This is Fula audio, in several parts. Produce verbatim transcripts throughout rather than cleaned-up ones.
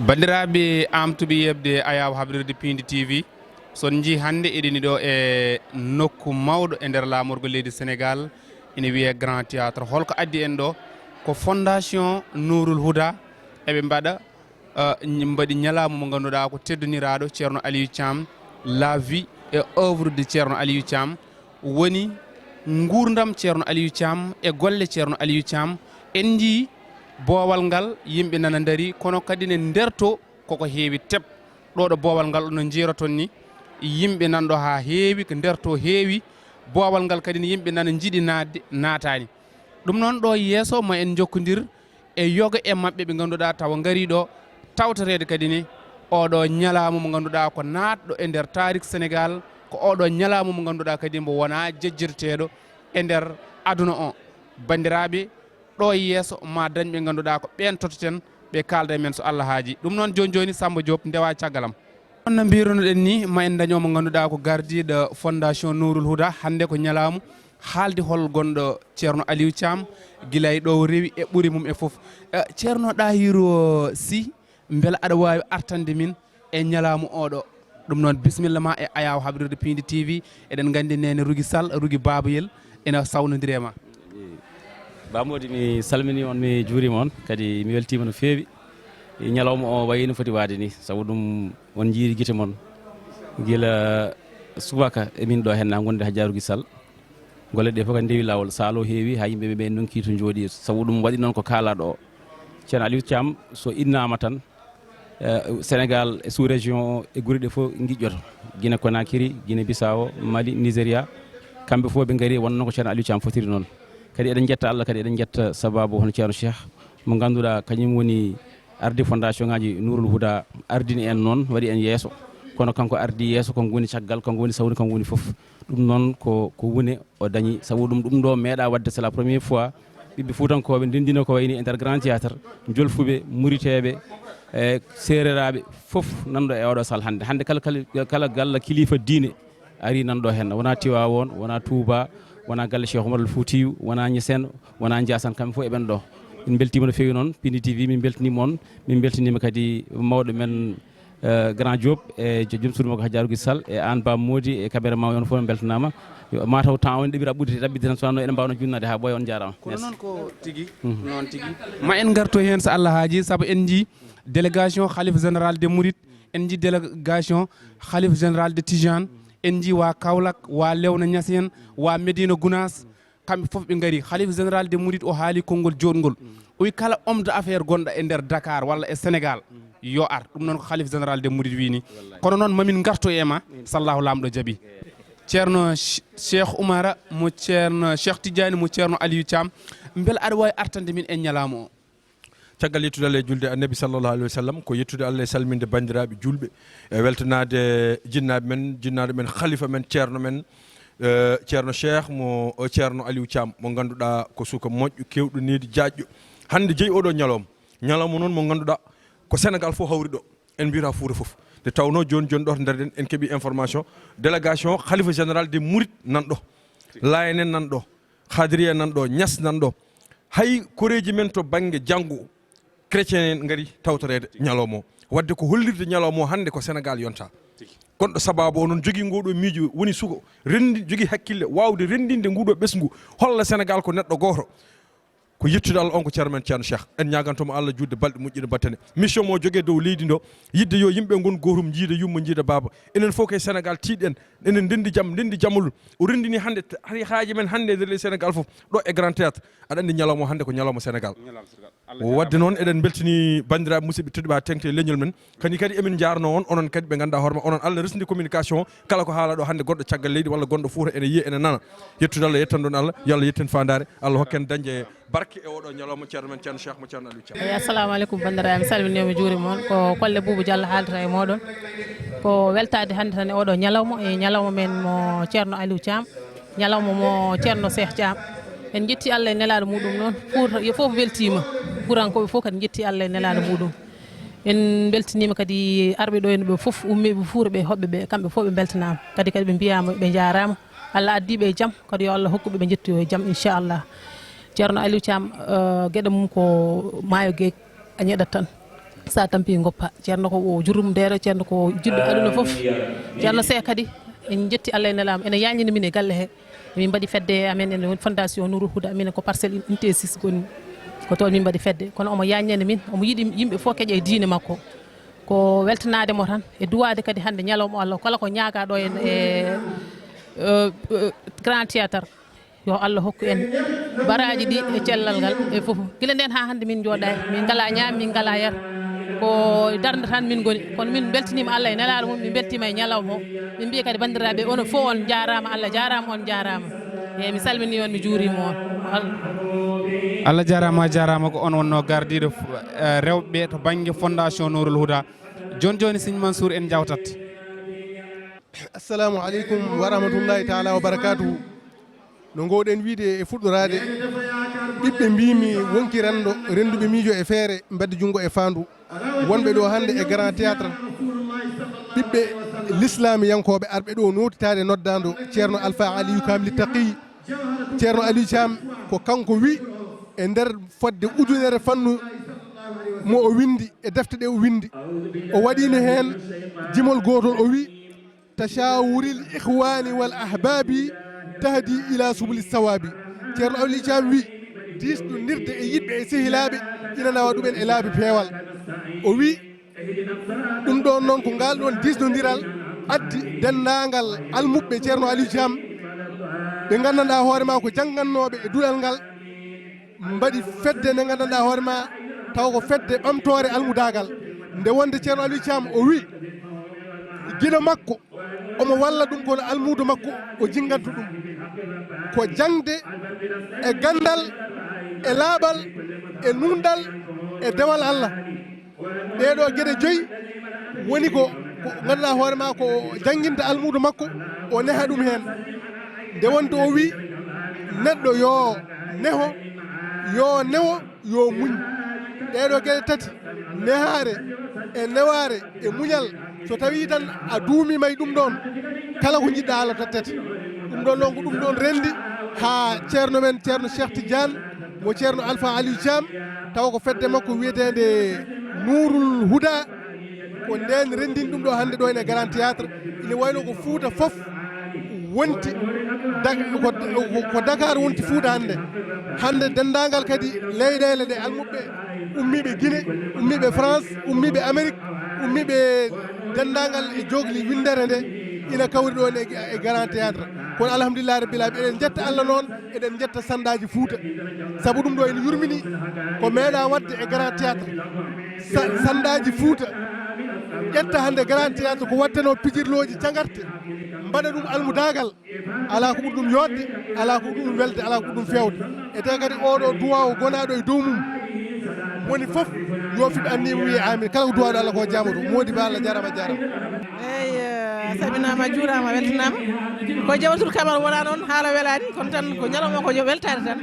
Banndiraaɓe, am tuɓi yeɓde Ayaawo Habrirde Piindi T V. So on njii hannde eɗeni ɗo e nokku mawɗo e nder laamorgo leydi Senegaal, ina wiyee Grand Théâtre. Holko addi en ɗo? Ko Fondation Nourul Huda, eɓe mbaɗa, eh, mbaɗi ñalawma mo ngannduɗaa ko tedduniraaɗo Ceerno Aliou Thiam, la vie et œuvre de Ceerno Aliou Thiam, woni nguurndam Ceerno Aliou Thiam e golle Ceerno Aliou Thiam. En njii boowal ngal, yimɓe nana ndari, kono kadi ne nderto koko heewi tep. Ɗo ɗo boowal ngal no njiiroton ni, yimɓe nan ɗo haa heewi, ko nderto heewi. Boowal ngal kadi ne yimɓe nana njiɗi naatde, naataani. Ɗum noon ɗo yeeso ma en njokkondir e yoga e maɓɓe ɓe ngannduɗaa tawa ngarii ɗo tawtoreede kadi ne oɗo ñalawma mo ngannduɗaa ko naatɗo e nder taarik Senegaal, ko oɗo ñalawma mo ngannduɗaa kadi mbo wonaa jejjirteeɗo e nder aduna o. Banndiraaɓe, ɗo e yeeso ma dañ ɓe ngannduɗaa ko ɓeen tototen, ɓe kaalda e men so Allah haaji. Ɗum noon jooni jooni Samba Diop ndewa caggal am. On no mbirunoɗen ni, ma en daño mo ngannduɗaa ko gardiiɗo Fondation Nourul Huda. Hannde ko ñalawma haalde hol gonɗo Ceerno Aliou Thiam, gila e ɗo o rewi e ɓuri mum e fof. Eh, Ceerno Ɗahiru Sy, mbela aɗa waawi artande min e ñalawma oɗo? Ɗum noon, bisimilla ma e Ayaawo Habrirde Piindi T V. Eɗen nganndi Neene Rugi Sall, Rugi Babayel, ina sawnondiri e ma. Ba Mody, mi salmini on, mi juurima on, kadi mi weltima no feewi. E ñalawma o wayi no foti waade ni, sabu ɗum on jiiri gite mon gila subaka e min ɗo hen na gonde Hajja Rugi Sall. Golle ɗe fof kadi ndewi lawol, saalo heewi, ha yimɓe ɓe ɓe donki to jooɗi, sabu ɗum waɗi noon ko kaalaɗo o. Ceerno Aliou Thiam, so innama tan, eh, Sénégal e sous-région o e gure ɗe fof giƴƴoto. Guinée Conakry, Guinée Bissau, Mali, Nigeria, kamɓe fof ɓe ngari wonno ko Ceerno Aliou Thiam fotiri noon. Kadi eɗen jetta Allah, kadi eɗen jetta sababu hono Ceerno Cheikh mo ngannduɗaa kañum woni arde fondation ngaji Nourul Huda, ardini en noon, waɗi en yeeso. Kono kanko ardi yeeso, kanko woni caggal, kanko woni sawri, kanko woni fof. Ɗum noon ko, ko wune o dañi, sabu ɗum, ɗum ɗo meeɗa waɗde, c'est la première fois. Ɓiɓɓe Fuutankooɓe ndendina ko wayni e nder Grand Théâtre, Jolfuɓe, Muriteeɓe, e Seereraaɓe, fof nanɗo e oɗo sal hannde. Hannde kala, kala, kala galla kilifa diine ari nanɗo heen. Wona Tiwaawoon, wona Tuuba, wona galle Cheikh Oumar Al Foutiyou, wona Ñaseen, wona Njaasaan, kamɓe fof eɓen ɗo. Min mbeltiima no feewi noon, Piindi T V, min mbeltiniima on, min mbeltiniima kadi mawɗo men, eh, Grand Diop, e jo-, joom suudu makko Hajja Rugi Sall, e aan Ba Mody, e kaɓere ma on fof mbeltanaama. Yo, mataw temps o ene ɗeɓi raɓɓude, raɓɓiɗde tan, so wonno eɗen mbawno junnaade haa ɓooya, on njaaraama. Kono noon ko tigi, noon tigi. Ma en ngarto heen so Allah haaji, sabu en njii délégation Khalife Général des Mourides, en njii délégation Khalife Général de Tijane, en njii waa Kaolack, waa Léona Niassène, waa Médina Gounass, kamɓe fof ɓe ngari. Khalife Général des Mourides o haali konngol jooɗngol. O wi kala homme d'affaires gonɗo e nder Dakar walla e Sénégal, yo ar. Ɗum noon ko Khalife Général des Mourides wii ni. Kono noon mamin ngarto e ma, sallahu laamɗo jaaɓi. Ceerno Ch-, Cheikh Oumara mo Ceerno Cheikh Tidiane mo Ceerno Aliou Thiam, mbela aɗa waawi artande min e ñalawma o? Caggal yettude Allah e julde Annabi sallallahu alaihi wasallam, ko yettude Allah e salminde banndiraaɓe juulɓe, e weltanaade jinnaaɓe men, jinnaaɗo men, khalifa men, ceerno men, eh, Ceerno Cheikh mo, o Ceerno Aliou Thiam, mo ngannduɗaa ko suka moƴƴo, keewɗo needi, jaajɗo. Hannde jeyi oɗo ñalawma. Ñalawma noon mo ngannduɗaa ko Senegal fof hawri ɗo. En mbiyata Fuuta fof. Nde tawnoo jooni jooni ɗo to ndaruɗen, en keɓii information, délégation Khalifa Général des Mourides nan ɗo, Laayeen en nan ɗo, Khadiriya nan ɗo, Ñas nan ɗo. Hay koreeji men to bannge janngo, chrétien en ngari tawtoreede ñalawma o. Waɗde ko hollirde ñalawma o hannde ko Senegal yonta. Gonɗo sababu o noon jogii ngoo ɗoo miijo, woni suka, renndi-, jogii hakkille, waawde renndinde nguu ɗoo ɓesngu, holla Senegal ko neɗɗo gooto. Ko yettude Allah, on ko ceerno men Ceerno Cheikh. En ñaaganto mo Allah juutde balɗe moƴƴude battane. Mission mo jogee dow leydi ndo, yidde yo yimɓe ngon gootum, njiida yumma, njiida baaba. Enen fof kay Senegal tiiɗen, enen ndenndi jam, ndenndi jamalul. O renndini hannde t-, hari haaji men hannde e nder leydi Senegal fof, ɗo e Grand Théâtre. Aɗa anndi ñalawma o hannde ko ñalawma Senegal. Ñalawma Senegal. Allah O waɗde jaaraama. Noon, eɗen mbeltini banndiraaɓe musidɓe tedduɓe haa teŋti e leñol men. Kadi, kadi emin njaarnoo on, onon kadi ɓe ngannduɗaa hoore ma, onon Allah resndi communication o, kala ko haala ɗo hannde goɗɗo caggal leydi walla gonɗo Fuuta ene yiya, ene nana. Yettude Allah, yettan ɗon Allah, yo Allah yettin faandaare, Allah hokken dañde barke e oɗo ñalawma ceerno men, Ceerno Cheikh mo Ceerno Aliou Thiam. Eyi, assalamu aleykum, banndiraaɓe, mi salminiima, mi juuriima on. Ko Kolle Boubou Diallo haaldata e mooɗon. Ko weltaade hannde tan e oɗo ñalawma, e ñalawma men mo Ceerno Aliou Thiam, ñalawma mo Ceerno Cheikh Thiam. En njetti Allah e nelaaɗo muɗum noon, Fuuta yo fof weltiima, Fuutankooɓe fof kadi njetti Allah e nelaaɗo muɗum. En mbeltiniima kadi arɓe ɗo ene ɓe fof, ummiiɓe Fuuta ɓe, hoɓɓe ɓe, kamɓe fof ɓe mbeltanaama. Kadi, kadi ɓe mbiyaama, ɓe njaaraama. Allah addi ɓe e jam, kadi yo Allah hokku ɓe, ɓe njettoyoo e jam, inchallah. Ceerno Aliou Thiam, eh, geɗe mum ko maayo geec, a ñeɗat tan. Sa tampi goppa. Ceerno ko o jurum deeɗo, ceerno ko jiɗɗo aduna fof. Ceerno Seex kadi, en jetti Allah e nelaama. Ene yañini min e galle he. Min mbaɗi fedde amen, ene woni Fondation Nourul Huda, minen ko Parcelles Unité six gonni. Ko toon min mbaɗi fedde. Kono omo yaññani min, omo yiɗi yimɓe fof keƴa e diine makko. Ko weltanaade mo tan, e duwaade kadi hannde ñalawma o Allah, kala ko ñaagaa ɗo en e, e, e, Grand Théâtre. Yo Allah hokku en baraaji ɗi e cellal ngal e fof. Gila nden haa hannde min njooɗaani, min ngalaa ñaam, min ngalaa yar. Ko darnde tan min ngoni. Kono min mbeltiniima Allah e nelaaɗo mum, min mbeltiima e ñalawma o. Min mbiya kadi banndiraaɓe, onon fof on njaaraama, Allah jaaraama, on njaaraama. Eeyi, mi salminii on, mi juuriima on. Wal- Allah jaaraama, a jaaraama. Ko on wonnoo gardiiɗo f- eh, rewɓe to bannge Fondation Nourul Huda. Jooni jooni, Siñ Mansour, en njawtat. Assalamu aleykum wa rahmatullahi taala wa barakatuhu. No ngowɗen wiide e fuɗɗoraade, ɓiɓɓe mbiimi wonki renndo, rennduɓe miijo e feere, mbedda junngo e faandu. Wonɓe ɗo hannde e Grand Théâtre, ɓiɓɓe lislaamiyankooɓe arɓe ɗo nootitaade noddaando Ceerno Alpha Aliou Kam Littaqi. Ceerno Aliou Thiam ko kanko wi e nder fodde ujunere fannu mo o winndi e defte ɗe o winndi, o waɗiino heen jimol gootol, o wi: "Tashawuril ikhwani wal ahbabi tahdi ila subuli sawabi." Ceerno Aliou Thiam wi: "Diisɗondirde e yiɗɓe e sehilaaɓe ina nawa ɗumen e laabi peewal." O wi ɗum ɗoon noon, ko ngal ɗoon diisɗondiral addi denndaangal almuɓɓe Ceerno Aliou Thiam, ɓe nganndanɗaa hoore maa ko janngannooɓe e duɗal ngal, mbaɗi fedde nde nganndanɗaa hoore maa taw ko fedde ɓamtoore almudaagal. Nde wonde Ceerno Aliou Thiam o wi gila makko omo walla ɗum, kono almuudo makko o jinnganta ɗum. Ko jaŋde e ganndal e laaɓal e nuunɗal e dewal Allah. Ɗee ɗoo geɗe joyi woni ko, ko ngannduɗaa hoore maa ko jannginta almuudo makko, o neha ɗum heen. Nde wonde o wi neɗɗo yo neho, yo newo, yo muñ. Ɗee ɗoo geɗe tati, nehaare e newaare e muñal, so tawii tan a duumiima e ɗum ɗoon, kala ko njiɗɗaa Allah tottete. Ɗum ɗoon noon ko ɗum ɗoon renndi haa ceerno men, Ceerno Cheikh Tidiane, mo Ceerno Alpha Aliou Thiam, tawa ko fedde makko wiyeteende Nourul Huda, ko ndeen renndini ɗum ɗo hannde ɗo ene Grand Théâtre. Ine wayno ko Fuuta fof wonti, Dak- ko, ko, ko Dakar wonti Fuuta hannde. Hannde denndaangal kadi leyɗeele ɗe, almuɓɓe ummiiɓe Guinée, ummiiɓe France, ummiiɓe Amérique, ummiiɓe denndaangal e jookli winndere nde, ina kawri ɗoon e, e Grand Théâtre. Kono alhamdulillahi rabbil alamin, eɗen njetta Allah noon, eɗen njetta sanɗaaji Fuuta. Sabu ɗum ɗo ene yurmini ko meeɗaa waɗde e Grand Théâtre. Sa- sanɗaaji Fuuta ƴetta hannde Grand Théâtre ko waɗtenoo pijirlooji cagarte, mbaɗa ɗum almudaagal. Alaa ko ɓuri ɗum yooɗde, alaa ko ɓuri ɗum welde, alaa ko ɓuri ɗum feewde. E te kadi oɗo duwaawo gonaaɗo e dow mum, woni fof yo fiɓ anniya mum wiye amin. Kala ko duwaaɗo Allah ko jaaboto. Moodi ba Allah jarama jarama. Eyi, a salminaama, a juuraama, a weltanaama. Ko Jawharatul Kamal wona noon, haala welaani, kono tan ko ñalawma ko yo weltaade tan.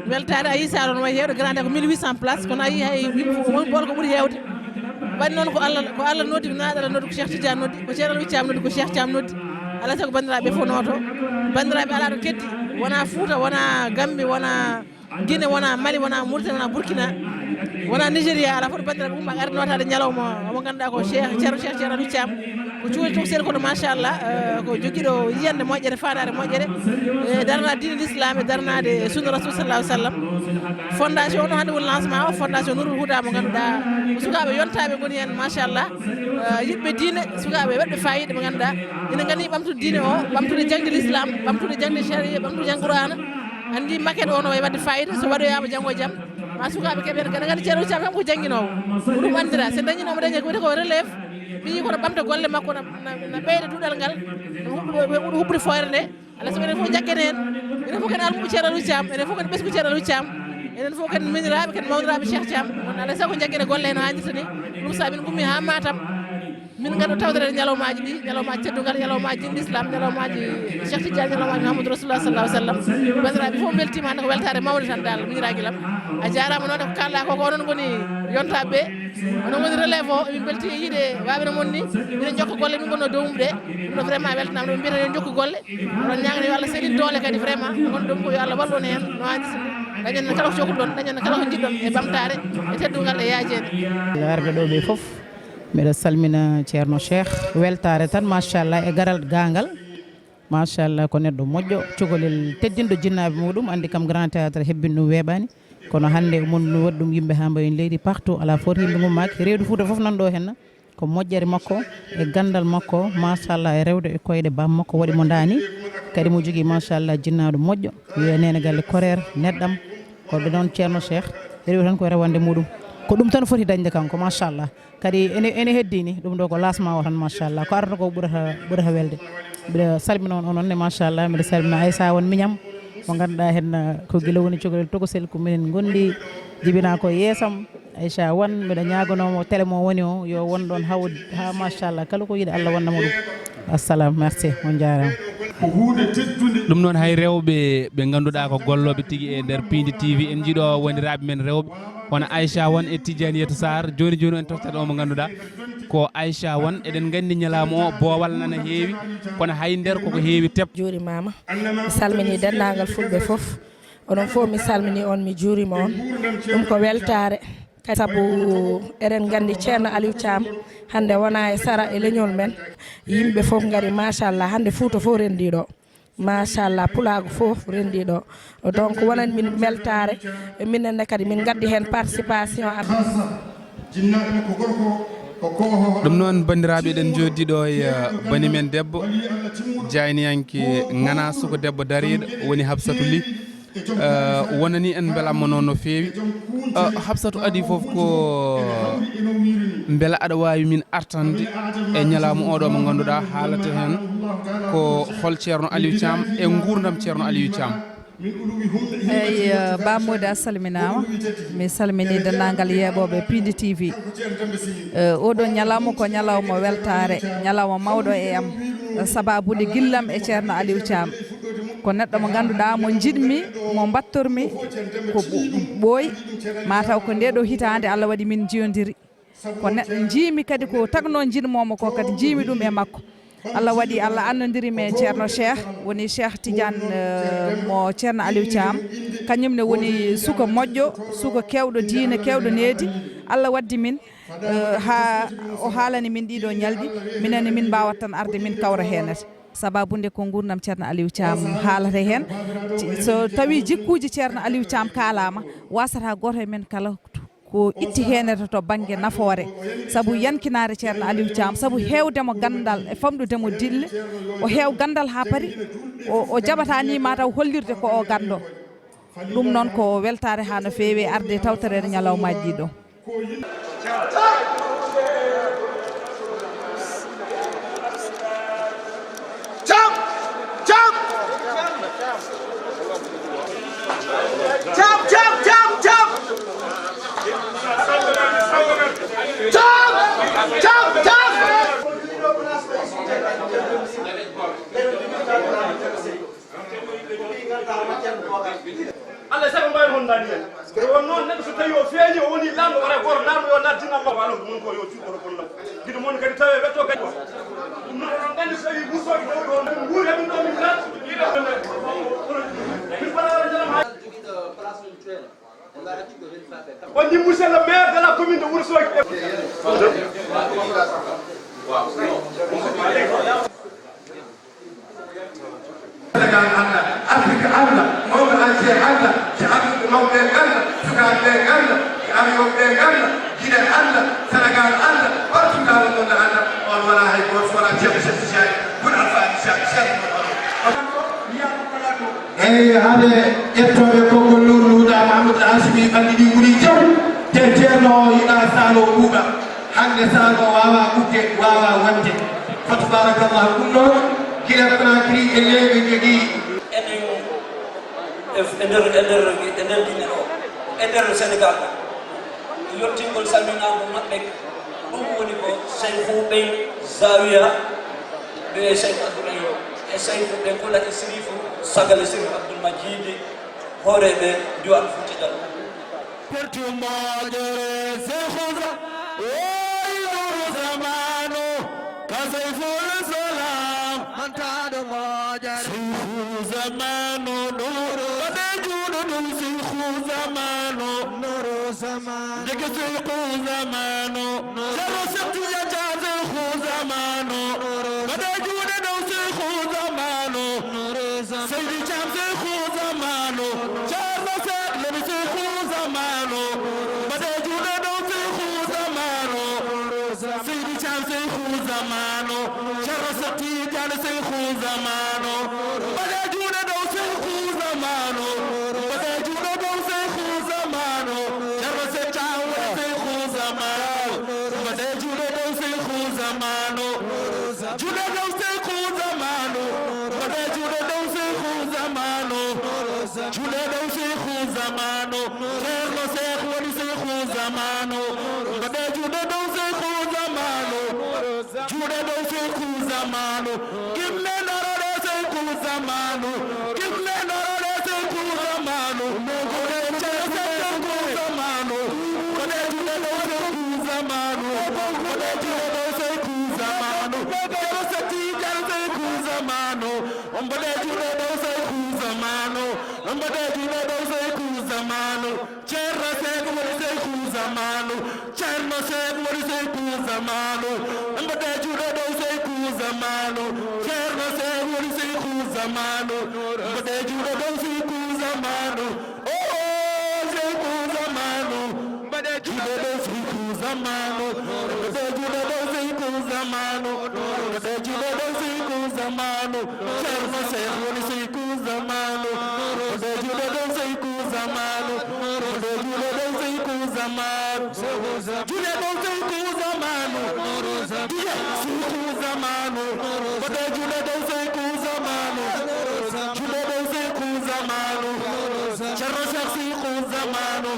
Weltaade, a yii saal o no wayi heewde, grande ko mille huit cent place, kono a yii hay yimɓe fof ko woni bool ko ɓuri heewde. Waɗi noon ko Allah, ko Allah noddi, ko naaɗo Allah noddi, ko Cheikh Tidiane noddi, ko Ceerno Aliou Thiam noddi, ko Cheikh Thiam noddi. Alaa sago banndiraaɓe fof nooto. Banndiraaɓe alaa ɗo keddi, wona Fuuta, wona Gambi, wona Guinée, wona Mali, wona Mauritanie, wona Burkina, wona Nigéria, alaa fof ɗo banndiraaɓe umma ari nootaade ñalawma o mo ngannduɗaa ko Cheikh, Ceerno Cheikh Ceerno Aliou Thiam. Ko cuuɗi tokosel kono machallah, eh, ko jogiiɗo yiyannde moƴƴere, faandaare moƴƴere, e daranaade diine l'islam, e daranaade sunna Rasul sallallahu alaihi wasallam. Fondation o no hannde woni lancement o, Fondation Nourul Huda mo ngannduɗaa ko sukaaɓe yontaaɓe ngoni heen machallah, eh, yiɗɓe diine, sukaaɓe waɗɓe faayiida ɓe ngannduɗaa ina nganndi ɓamtude diine o, ɓamtude jaŋde l'islam, ɓamtude jaŋde sharia, ɓamtude jaŋde Qur'ana. Anndi maquette o no wayi waɗde faayiida, so waɗoyaama janngo e jam ma sukaaɓe keɓe heen. Kadi nganndi Ceerno Thiam kam ko jannginoowo, ko ɗum anndira, so dañiino omo daña ko wiyetee ko relève. Ɓiyi kono ɓamta golle makko na, na, na ɓeyda duɗal ngal, na huɓɓude, huɓɓude foyre nde. Alaa sago enen fof njaggene heen, enen fof ken almuɓe Ceerno Aliou Thiam, enen fof ken ɓesngu Ceerno Aliou Thiam, enen fof ken miñiraaɓe, ken mawniraaɓe Cheikh Thiam. Kono alaa sago njaggene golle heen haa njirta ni. Ɗum sabi min ngummi haa Matam. Min ngadda tawdere ñalawmaaji ɗi, ñalawmaaji teddungal, ñalawmaaji diine l'islam, ñalawmaaji Cheikh Tidiane, ñalawmaaji Mouhamadou Rasulullah sallallahu alaihi wasallam. Banndiraaɓe fof mbeltiima hannde, ko weltaare mawnde tan dal, miñiraaji lam. A jaaraama noon, ko kaalɗaa ko, ko onon ngoni yontaaɓe ɓe, onon ngoni relève o. Min mbeltii e yiide waɓe no mon ni, miɗen njokka golle min ngonnoo dow mum ɗe. Ɗum ɗo vraiment weltanaama, ɗum mbiyata yo njokku golle. Oɗon ñaagana yo Allah selin doole kadi vraiment, ngon ɗum ko yo Allah wallu on heen no haanirta ni. Dañen kala ko cohluɗon, dañen kala ko njiɗɗon e ɓamtaare, e teddungal, e yaajeede. Arɓe ɗo ɓe fof, mbiɗa salmina Ceerno Cheikh. Weltaare tan, machallah, e garal gaangal. Machallah, ko neɗɗo moƴƴo, cukalel teddinɗo jinnaaɓe muɗum. Anndi kam, Grand Théâtre hebbin ɗum weeɓaani. Kono hannde, mon no waɗi ɗum yimɓe haa mbayi leydi partout, alaa fof yimɓe ngummaaki. Reedu Fuuta fof nan ɗo henna. Ko moƴƴere makko, e ganndal makko, machallah, e rewde e koyɗe baam makko, waɗi mo ndaani. Kadi mo jogii, machallah, jinnaaɗo moƴƴo, wiyee Neene Galle Koreer, neɗɗam. Ko ɓe noon Ceerno Cheikh, rewi tan ko e rewande muɗum. Ko ɗum tan foti dañde kanko, machallah. Kadi ene, ene heddii ni, ɗum ɗo ko lancement o tan, machallah. Ko arata ko ɓurata, ɓurata welde. Mbiɗa salmina on, onon ne, machallah. Mbiɗa salmina Aissa Wan miñam, mo ngannduɗaa henna ko gila woni cukalel tokosel, ko minen ngondi, jibinaa ko yeesam. Aissa Wan, mbiɗa ñaaganoo mo télé mo woni o, yo won ɗon haw-, haa machallah, kala ko yiɗi Allah wonna mo ɗum. Assalam, merci, on njaaraama. Ɗum noon, hay rewɓe ɓe ngannduɗaa ko gollooɓe tigi e nder Piindi T V, en njiɗo wondiraaɓe men rewɓe, wona Aissa Wan e Tidiane Yetu Sarr. Jooni jooni en tottat o mo ngannduɗaa ko Aissa Wan. Eɗen nganndi ñalawma o, boowal nana heewi, kono hay nder koko heewi tep. Juurimaama. Mi salminii denndaangal Fulɓe fof. Onon fof mi salminii on, mi juuriima on. Ɗum ko weltaare. Kadi sabu eɗen nganndi Ceerno Aliou Thiam hannde wonaa e sara e leñol men. Yimɓe fof ngari, machallah. Hannde Fuuta fof renndii ɗo. Machallah, Pulaagu fof renndii ɗo. Donc, wonan min weltaare. Minen ne kadi min ngaddi heen participation amen. Ɗum noon, banndiraaɓe, eɗen njooɗii ɗo e, eh, bani men debbo, jaayniyanke ŋanaa, suka debbo dariiɗo, woni Habsatou Ly. Eh, wonani en mbelamma noon no feewi. Eh, Habsatou, adii fof ko mbela aɗa waawi min artande e ñalawma oɗo mo ngannduɗaa haalata heen ko hol Ceerno Aliou Thiam e nguurndam Ceerno Aliou Thiam? Eey, eh, Ba Mody, a salminaama. Mi salminii denndaangal yeeɓooɓe Piindi T V. Eh, oɗo ñalawma ko ñalawma weltaare, ñalawma mawɗo e am. Sababude gillam e Ceerno Aliou Thiam. Ko neɗɗo mo ngannduɗaa, mo njiɗmi, mo mbattormi, ko ɓo-, ɓooyi. Mataw ko nde ɗo hitaande Allah waɗi min njiyondiri. Ko neɗɗo njiimi kadi ko tagno njiɗmoomo ko, kadi njiimi ɗum e makko. Allah waɗi, Allah anndondiri mi e Ceerno Cheikh, woni Cheikh Tidiane, eh, mo Ceerno Aliou Thiam. Kañum ne woni suka moƴƴo, suka keewɗo diine, keewɗo needi. Allah waddi min, eh, haa o haalani min ɗiɗo ñalɗi, minen ne min mbaawat tan arde min kawra heenata. Sababu nde ko nguurndam Ceerno Aliou Thiam haalata heen. Ci-, so tawii jikkuuji Ceerno Aliou Thiam kaalaama, waasata gooto e men kala ko itti heenata to bannge nafoore. Sabu yankinaare Ceerno Aliou Thiam, sabu heewde mo ganndal e famɗude mo dille, o heew ganndal haa pari, o, o jaɓataa ni mataw hollirde ko o ganndo. Ɗum noon ko weltaare haa no feewi e arde tawtoreede ñalawmaaji ɗi ɗo. Jam! Jam! Jam, jam, jam, jam! Jam! Jam, jam! Allah sago mbawi hon dani en. Ko won noon neɗɗo so tawi o feeñi, o woni laamɗo, wara goto laamɗo yo nattin Allah, wano ko mon ko yo cuuɗo ko bonna. Gido mon kadi tawe wetto kadi. Ɗum noon onon nganndi so tawi musoɓe dawri on, min nguuri e min ɗo min kala. Min fala wala jalam hay. On dit monsieur le maire de la commune de Ourossogui. Senegal annda, Afrique annda, monde entier annda, ci arɓe mawɓe ngannda, sukaaɓe ɓe ngannda, ci arɓe ɓe ngannda, Guinée annda, Senegal annda, partout dans le monde annda, on wala hay gooto so wala Ceerno Cheikh Tidiane, Boun Alpha Michel, Cheikh Mouhamadou. Eeyi, hade ƴettooɓe konngol Nuuru Huda Mahamadou Hasimi ɓalli ɗi nguli jaw, te ceerno o yiɗa saalo o ɓuuɓa. Hannde saalo waawaa ɓuuɓde, waawaa waɗde. Fa tabarakallah, ɗum ɗo, gila Conakry e Leyɗe jogii. Enen e, e nder, e nder, e nder Guinée o, e nder Sénégal, yottingol salminaango maɓɓe, ɗum woni ko Seyfu ɓen Zawiya, ɓe Seyfu Abdourahim, e Seyfu ɓe Kula e Sirifu Sagale Sirifu Abdoul Majid, hooreeɓe Diwan Fuuta Jallo. Pertu moƴƴere Seexu Sa-, woy Nuuru Zamaanu, ka Seyful Islam. Mantaaɗo moƴƴere. Seexu Zamaanu Nuuru, ɓe juuɗu Seyku Zamaanu. Nuru Zamaanu. Ndeke Seyku Zamaanu. Nuru Zamaanu. Ceerno Seex Tijaan Caam Seyku Zamaanu. Nuru Zamaanu. Mbaɗe juuɗe dow Seyku Zamaanu. Nuru Zamaanu. Seydi Caam Seyku Zamaanu. Ceerno Seex Lemi Seyku Zamaanu. Mbaɗe juuɗe dow Seyku Zamaanu. Seydi Caam Seyku Zamaanu. Ceerno Seex Tijaan Seyku Zamaanu. Mbaɗe juuɗe dow Seyku Zamaanu. Mbaɗe juuɗe dow Seyku Zamaanu. Ceerno Seex Caam woni Seyku Zamaanu. Mbaɗe juuɗe dow Seyku Zamaanu. Juuɗe dow Seyku Zamaanu. Mbaɗe juuɗe dow Seyku Zamaanu. Juuɗe dow Seyku Zamaanu. Ceerno Seex woni Seyku Zamaanu. Mbaɗe juuɗe dow Seyku Zamaanu. Juuɗe dow Seyku Zamaanu. Gimne ndoroɗe Seyku Zamaanu. Gimne ndoroɗe Seyku Zamaanu. Mbaɗe juuɗe dow Seyku Zamaanu. Mbaɗe juuɗe dow Seyku Zamaanu. Mbaɗe juuɗe dow Seyku Zamaanu. Ceerno Seex Tijaan Seyku Zamaanu. Mbaɗe juuɗe dow Seyku Zamaanu. Mbaɗe juuɗe dow Seyku Zamaanu. Ceerno Seex woni Seyku Zamaanu. Ceerno Seex woni Seyku Zamaanu. Mbaɗe juuɗe dow Seyku Zamaanu. Ceerno Seex woni Seyku Zamaanu. Mbaɗe juuɗe dow Seyku Zamaanu. Oh, Seyku Zamaanu. Mbaɗe juuɗe dow Seyku Zamaanu. Mbaɗe juuɗe dow Seyku Zamaanu. Mbaɗe juuɗe dow Seyku Zamaanu. Ceerno Seex woni Seyku Zamaanu. Mbaɗe juuɗe dow Seyku Zamaanu. Mbaɗe juuɗe dow Seyku Zamaanu. Juuɗe dow Seyku Zamaanu. Juuɗe Seyku Zamaanu. Mbaɗe juuɗe dow Seyku Zamaanu. Juuɗe dow Seyku Zamaanu. Ceerno Seex Seyku Zamaanu.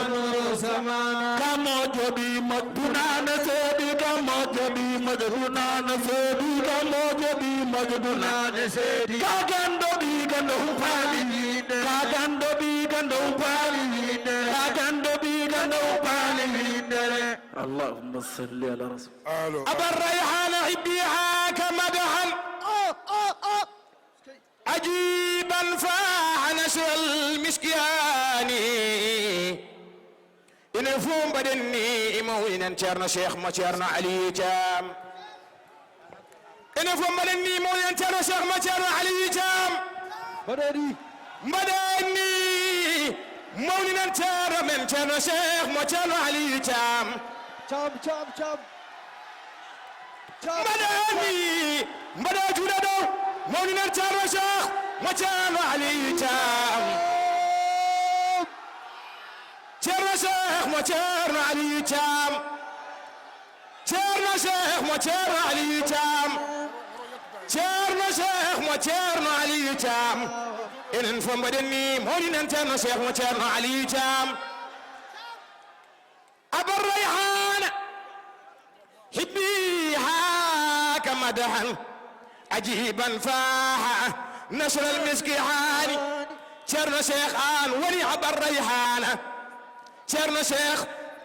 Ka moƴƴo ɓii moƴƴo dunaana seedi, ka moƴƴo ɓii moƴƴo dunaana seedi, ka moƴƴo ɓii moƴƴo dunaana seedi. Ka ganndo ɓii ganndo humpaani wiinde, ka ganndo ɓii ganndo humpaani wiinde, ka ganndo ɓii ganndo humpaani wiinde. Allahumma salli ala rasul. Alo. أبا الريحان حبي هاك مدحا عجيبا فاح نشر المسك هاني. Enen fof mbaɗen ni mawniɗen Ceerno Cheikh mo Ceerno Aliou Thiam. Enen fof mbaɗen ni mawniɗen Ceerno Cheikh mo Ceerno Aliou Thiam. Mbaɗen ni. Mbaɗen ni mawniɗen Ceerno men Ceerno Cheikh mo Ceerno Aliou Thiam. Thiam, Thiam, Thiam. Mbaɗe ni, mbaɗe juuɗe dow, mawniɗen Ceerno Cheikh mo Ceerno Aliou Thiam. Ceerno Cheikh mo Ceerno Aliou Thiam. Ceerno Cheikh mo Ceerno Aliou Thiam. Ceerno Cheikh mo Ceerno Aliou Thiam. Enen fof mbaɗen ni, mawniɗen Ceerno Cheikh mo Ceerno Aliou Thiam. أبا الريحان حبي هاك مدحا عجيبا فاح نشر المسك هاني. Ceerno Cheikh, aan woni Aba Rayhaana. Ceerno Cheikh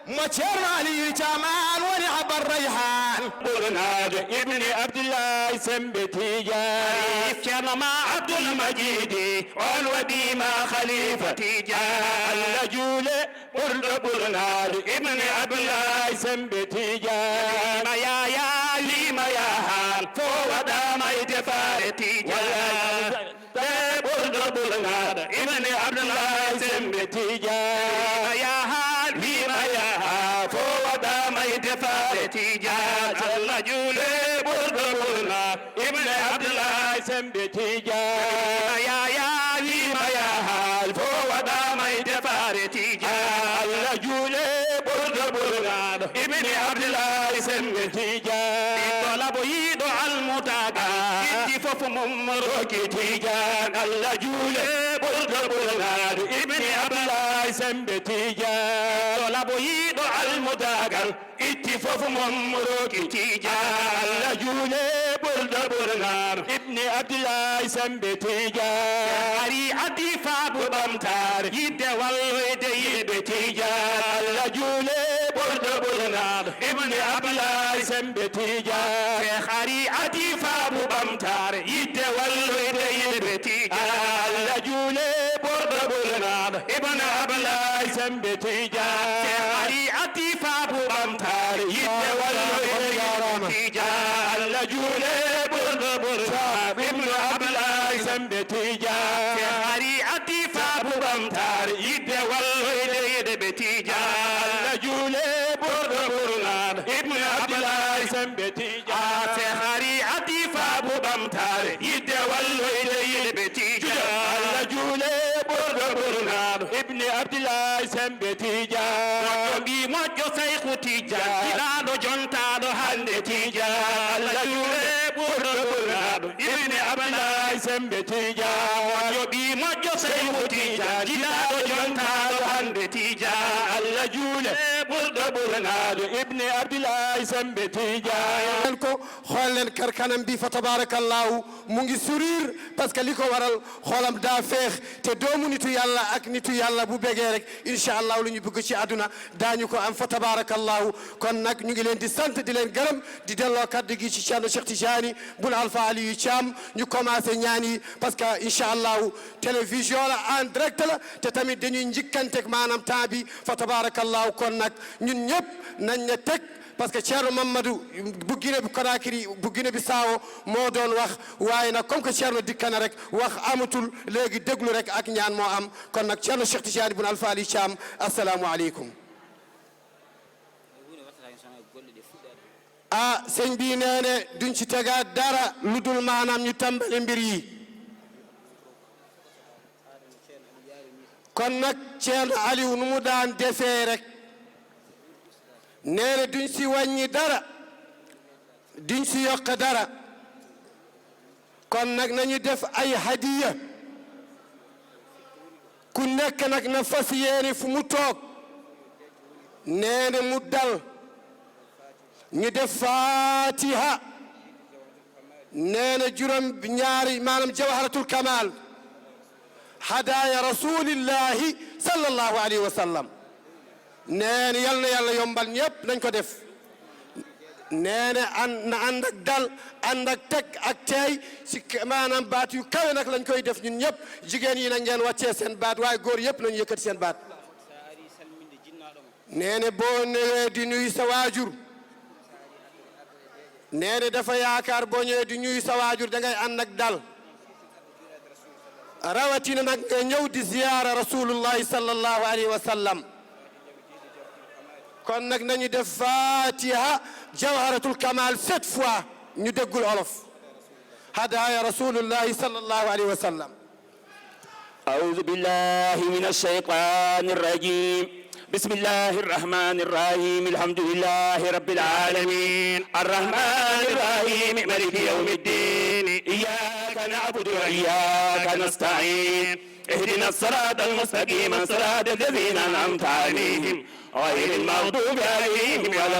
mo Ceerno Aliou Thiam, aan woni Aba Rayhaan. Ɓurnaade Ibni Abdillahi Sembe Tiijaan. Arif Ceerno ma Abdul Majiidi, oon waɗi ma khalifa Tiijaan. Allah juule ɓurɗo ɓurnaade Ibni Abdullahi Sembe Tiijaan. Wiima yaayaa, wiima yaahaan, fof waɗaama e defaare Tiijaan. Te ɓurɗo ɓurnaade Ibni Abdullahi Sembe Tiijaan. Wiima yaahaan, wiima yaahaa, fof waɗaama e defaare Tiijaan. Allah juule ɓurɗo ɓurnaade Ibni Abdullahi Sembe Tiijaan. Wiima yaayaa, wiima yaahaa, fof waɗaama e defaare Tiijaan. Allah juule ɓurɗo ɓurnaade Ibni Abdullahi Sembe Tiijaan. Ɓiɗɗo laaɓoyiiɗo almudaagal, itti fof mum rokki Tiijaan. Allah juule ɓurɗo ɓurnaade Ibni Abdullahi Sembe Tiijaan. Ɓiɗɗo laaɓoyiiɗo almudaagal, itti fof mum rokki Tiijaan. Allah juule ɓurɗo ɓurnaade Ibni Abdullahi Sembe Tiijaan. Ari addi faabu ɓamtaare, yiɗde walloyde yimɓe Tiijaan. Allah juule ɓurɗo ɓurnaade Ibni Abdullahi Sembe Tiijaan. Cheikh ari addi faabu ɓamtaare, yiɗde walloyde yimɓe Tiijaan. Allah juule ɓurɗo ɓurnaade Ibni Tijaan. Seex Ari Atifa bu Bamtaare, yitte walloyde yiɗɓe Tijaan. Allah juule ɓurɗo ɓurɗo. Ibnu Abdoulaye Sembe Tijaan. Seex Ari Atifa bu Bamtaare, yitte walloyde yiɗɓe Tijaan. Allah juule ɓurɗo ɓurɗo. Ibnu Abdoulaye Sembe Tijaan. Ah, Seex Ari Atifa bu Bamtaare, yitte walloyde yiɗɓe Tijaan. Allah juule ɓurɗo ɓurnaaɗo. Ibni Abdillahi Sembe Tijaan. Moƴƴo ɓii moƴƴo Seyku Tijaan. Jilaaɗo jontaaɗo hannde Tijaan. Allah juule ɓurɗo ɓurnaaɗo. Ibni Abdillahi Sembe Tijaan. Moƴƴo ɓii moƴƴo Seyku Tijaan. Jilaaɗo jontaaɗo hannde Tijaan. Allah juule ɓurɗo ɓurnaaɗo. Ibni Abdillahi Sembe Tijaan. Ko xool leen kër kanam bi, fa tabarakallahu, mu ngi sourire parce que li ko waral, xoolam daa feex. Te doomu nitu yàlla ak nitu yàlla bu bégee rek, incha allah, lu ñu bëgg ci àdduna daañu ko am, fa tabarakallahu. Kon nag ñu ngi leen di sant, di leen gërëm, di delloo kaddu gi ci Thierno Cheikh Tidiane Boun Alpha Aliou Thiam, ñu commencé ñaan yi parce que incha allah télévision la, en direct la, te tamit dañuy njëkkanteeg maanaam temps bi, fa tabarakallahu. Kon nag ñun ñëpp nañ ne teg, parce que Thierno Mamadou bu Guinée bi Conakry, bu Guinée Bissau moo doon wax, waaye nag comme que Thierno dikka na rek, wax amatul, léegi déglu rek ak ñaan moo am. Kon nag Thierno Cheikh Tidiane Boun Alpha Aliou Thiam, asalaamu aleykum. Ah, sëñ bi nee ne duñ ci tegaat dara lu dul maanaam ñu tàmbali mbir yi. Kon nag Thierno Aliou, nu mu daan defee rek, nee na duñ si wàññi dara, duñ si yokk dara. Kon nag nañu def ay hadiya, ku nekk nag na fas yéene fu mu toog, nee na mu dal, ñu def fatiha, nee na juróom ñaari, maanaam jawharatul kamal, hadaya rasulillahi sallallahu alayhi wa sallam. Nee na yal na yàlla yombal, ñëpp nañ ko def. Nee na an-, na ànd ak dal, ànd ak teg ak teey, si k-, maanaam baat yu kawe nag lañ koy def ñun ñëpp. Jigéen yi nag ngeen wàccee seen baat, waaye góor yëpp nañu yëkkati seen baat. Nee na boo ñëwee di nuyu sa waajur, nee na dafa yaakaar boo ñëwee di nuyu sa waajur da ngay ànd ak dal. Rawatina nag nga ñëw di ziyaara rasulullahi sallallahu alayhi wa sallam. Kon nag nañu def fatiha jawharatul kamal sept fois, ñu déggul olof. Hadaya rasulullahi sallallahu alayhi wa sallam. أعوذ بالله من الشيطان الرجيم. بسم الله الرحمن الرحيم. الحمد لله رب العالمين. الرحمن الرحيم. مالك يوم الدين. إياك نعبد وإياك نستعين. اهدنا الصراط المستقيم. صراط الذين أنعمت عليهم. غير المغضوب عليهم ولا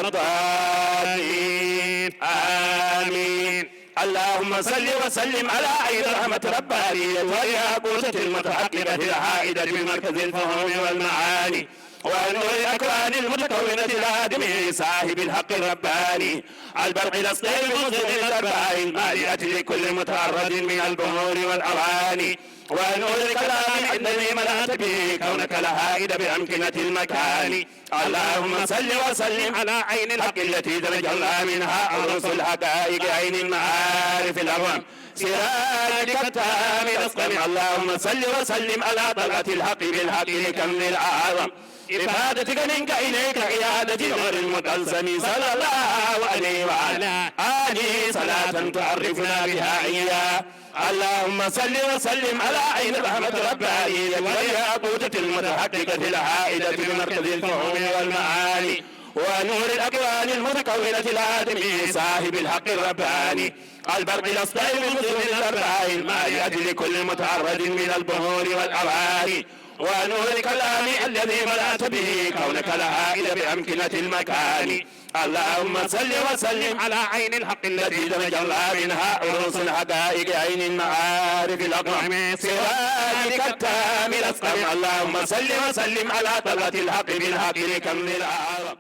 الضالين. آمين. اللهم صل وسلم على عين الرحمة الربانية والياقوتة المتحققة الحائطة بمركز الفهوم والمعاني والنور الأكوان المتكونة الآدمي صاحب الحق الرباني البرق الأصلي المظهر الأرباح المالئة لكل متعرض من البحور والأواني ونور الكلام الذي ملأت به كونك الحائط بأمكنة المكان. اللهم صل وسلم على عين الحق التي تتجلى منها عروس الحقائق عين المعارف الأعظم سراجك التام الأسقم. اللهم صل وسلم على طلعة الحق بالحق لكنز الأعظم إفادتك منك إليك عيادة نور المطلسم صلى الله عليه وعلى آله صلاة تعرفنا بها إياه. اللهم صل وسلم على عين الرحمة الربانية والياقوتة المتحققة الحائطة بمركز الفهوم والمعاني ونور الأكوان المتكونة الآدمي صاحب الحق الرباني البرق الأصلي المظهر الأرباح المالئة لكل متعرض من البحور والأواني ونور الكلام الذي ملأت به كونك الحائط بأمكنة المكان. اللهم صل وسلم على عين الحق التي تتجلى منها عروس الحقائق عين المعارف الأقوم سراجك التام الأسقم. اللهم صل وسلم على طلعة الحق بالحق لكنز الأعظم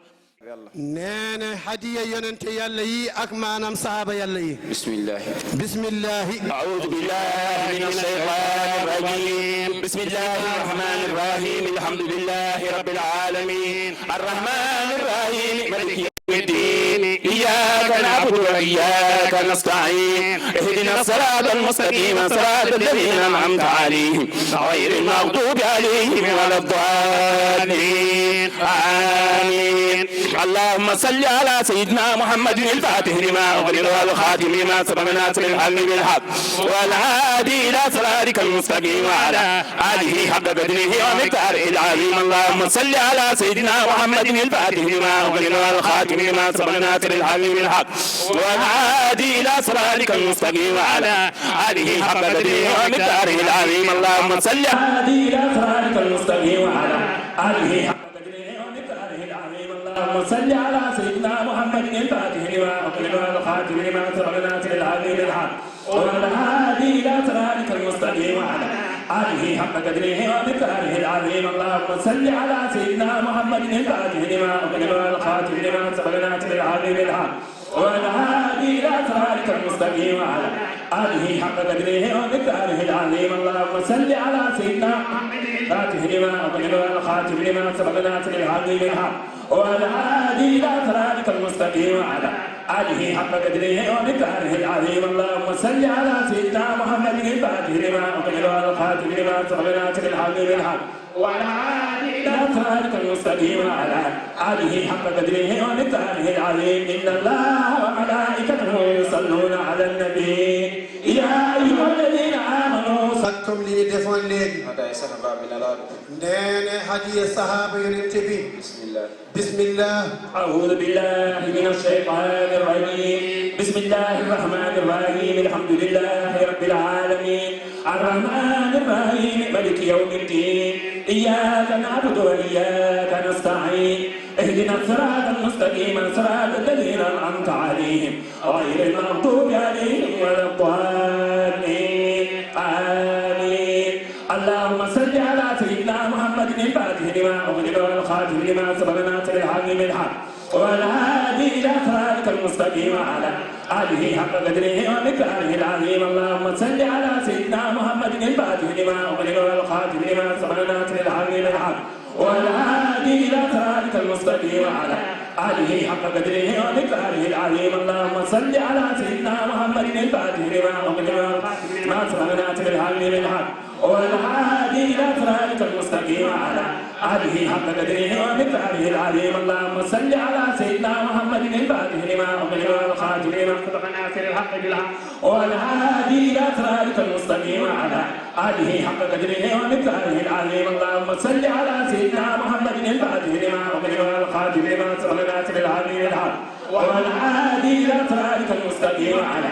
Neene hadiya yonente Yalla yi ak maanaam sahaaba Yalla yi. Bismillahi. Bismillahi. أعوذ بالله من الشيطان الرجيم. بسم الله الرحمن الرحيم. الحمد لله رب العالمين. الرحمن الرحيم. مالك يوم الدين. إياك نعبد وإياك نستعين. اهدنا الصراط المستقيم. صراط الذين أنعمت عليهم. غير المغضوب عليهم ولا الضالين. آمين. اللهم صل على سيدنا محمد الفاتح لما أغلق والخاتم لما سبق ناصر الحق بالحق والهادي إلى صراطك المستقيم وعلى آله حق قدره ومقداره العظيم. اللهم صل على سيدنا محمد الفاتح لما أغلق والخاتم لما سبق ناصر الحق بالحق والهادي إلى صراطك المستقيم وعلى آله حق قدره ومقداره العظيم. اللهم صل هادي إلى صراطك المستقيم وعلى آله حق قدره ومقداره العظيم. اللهم صل على سيدنا محمد الفاتح لما أغلق والخاتم لما سبق ناصر الحق بالحق والهادي إلى صراطك المستقيم وعلى آله حق قدره ومقداره العظيم. اللهم صل على سيدنا محمد الفاتح لما أغلق والخاتم لما سبق ناصر الحق بالحق والهادي إلى صراطك المستقيم وعلى آله حق قدره ومقداره العظيم. اللهم صل على سيدنا محمد الفاتح لما أغلق والخاتم لما سبق ناصر الحق بالحق والهادي إلى صراطك المستقيم وعلى آله حق قدره ومقداره العظيم. اللهم صل على سيدنا محمد الفاتح لما أغلق والخاتم لما سبق ناصر الحق بالحق والهادي إلى صراطك المستقيم وعلى آله حق قدره ومقداره العظيم. إن الله وملائكته يصلون على النبي. يا أيها الذين آمنوا. Sattom li defoon léegi. Hada e sahaba min alaɗo. Ndeene hadiya sahaaba yonente bi. Bismillah. Bismillah. أعوذ بالله من الشيطان الرجيم. بسم الله الرحمن الرحيم. الحمد لله رب العالمين. الرحمن الرحيم. مالك يوم الدين. إياك نعبد وإياك نستعين. اهدنا الصراط المستقيم. صراط الذين أنعمت عليهم. غير المغضوب عليهم ولا الضالين. آمين. اللهم صل على سيدنا محمد الفاتح لما أغلق والخاتم لما سبق ناصر الحق بالحق والهادي إلى صراطك المستقيم وعلى آله حق قدره ومقداره العظيم. اللهم صل على سيدنا محمد الفاتح لما أغلق والخاتم لما سبق ناصر الحق بالحق والهادي إلى صراطك المستقيم وعلى آله حق قدره ومقداره العظيم. اللهم صل على سيدنا محمد الفاتح لما أغلق والخاتم لما سبق ناصر الحق بالحق والهادي إلى صراطك المستقيم وعلى آله حق قدره ومقداره العظيم. اللهم صل على سيدنا محمد الفاتح لما أغلق والخاتم لما سبق ناصر الحق بالحق والهادي إلى صراطك المستقيم وعلى آله حق قدره ومقداره العظيم. اللهم صل على سيدنا محمد الفاتح لما أغلق والخاتم لما سبق ناصر الحق بالحق والهادي إلى صراطك المستقيم وعلى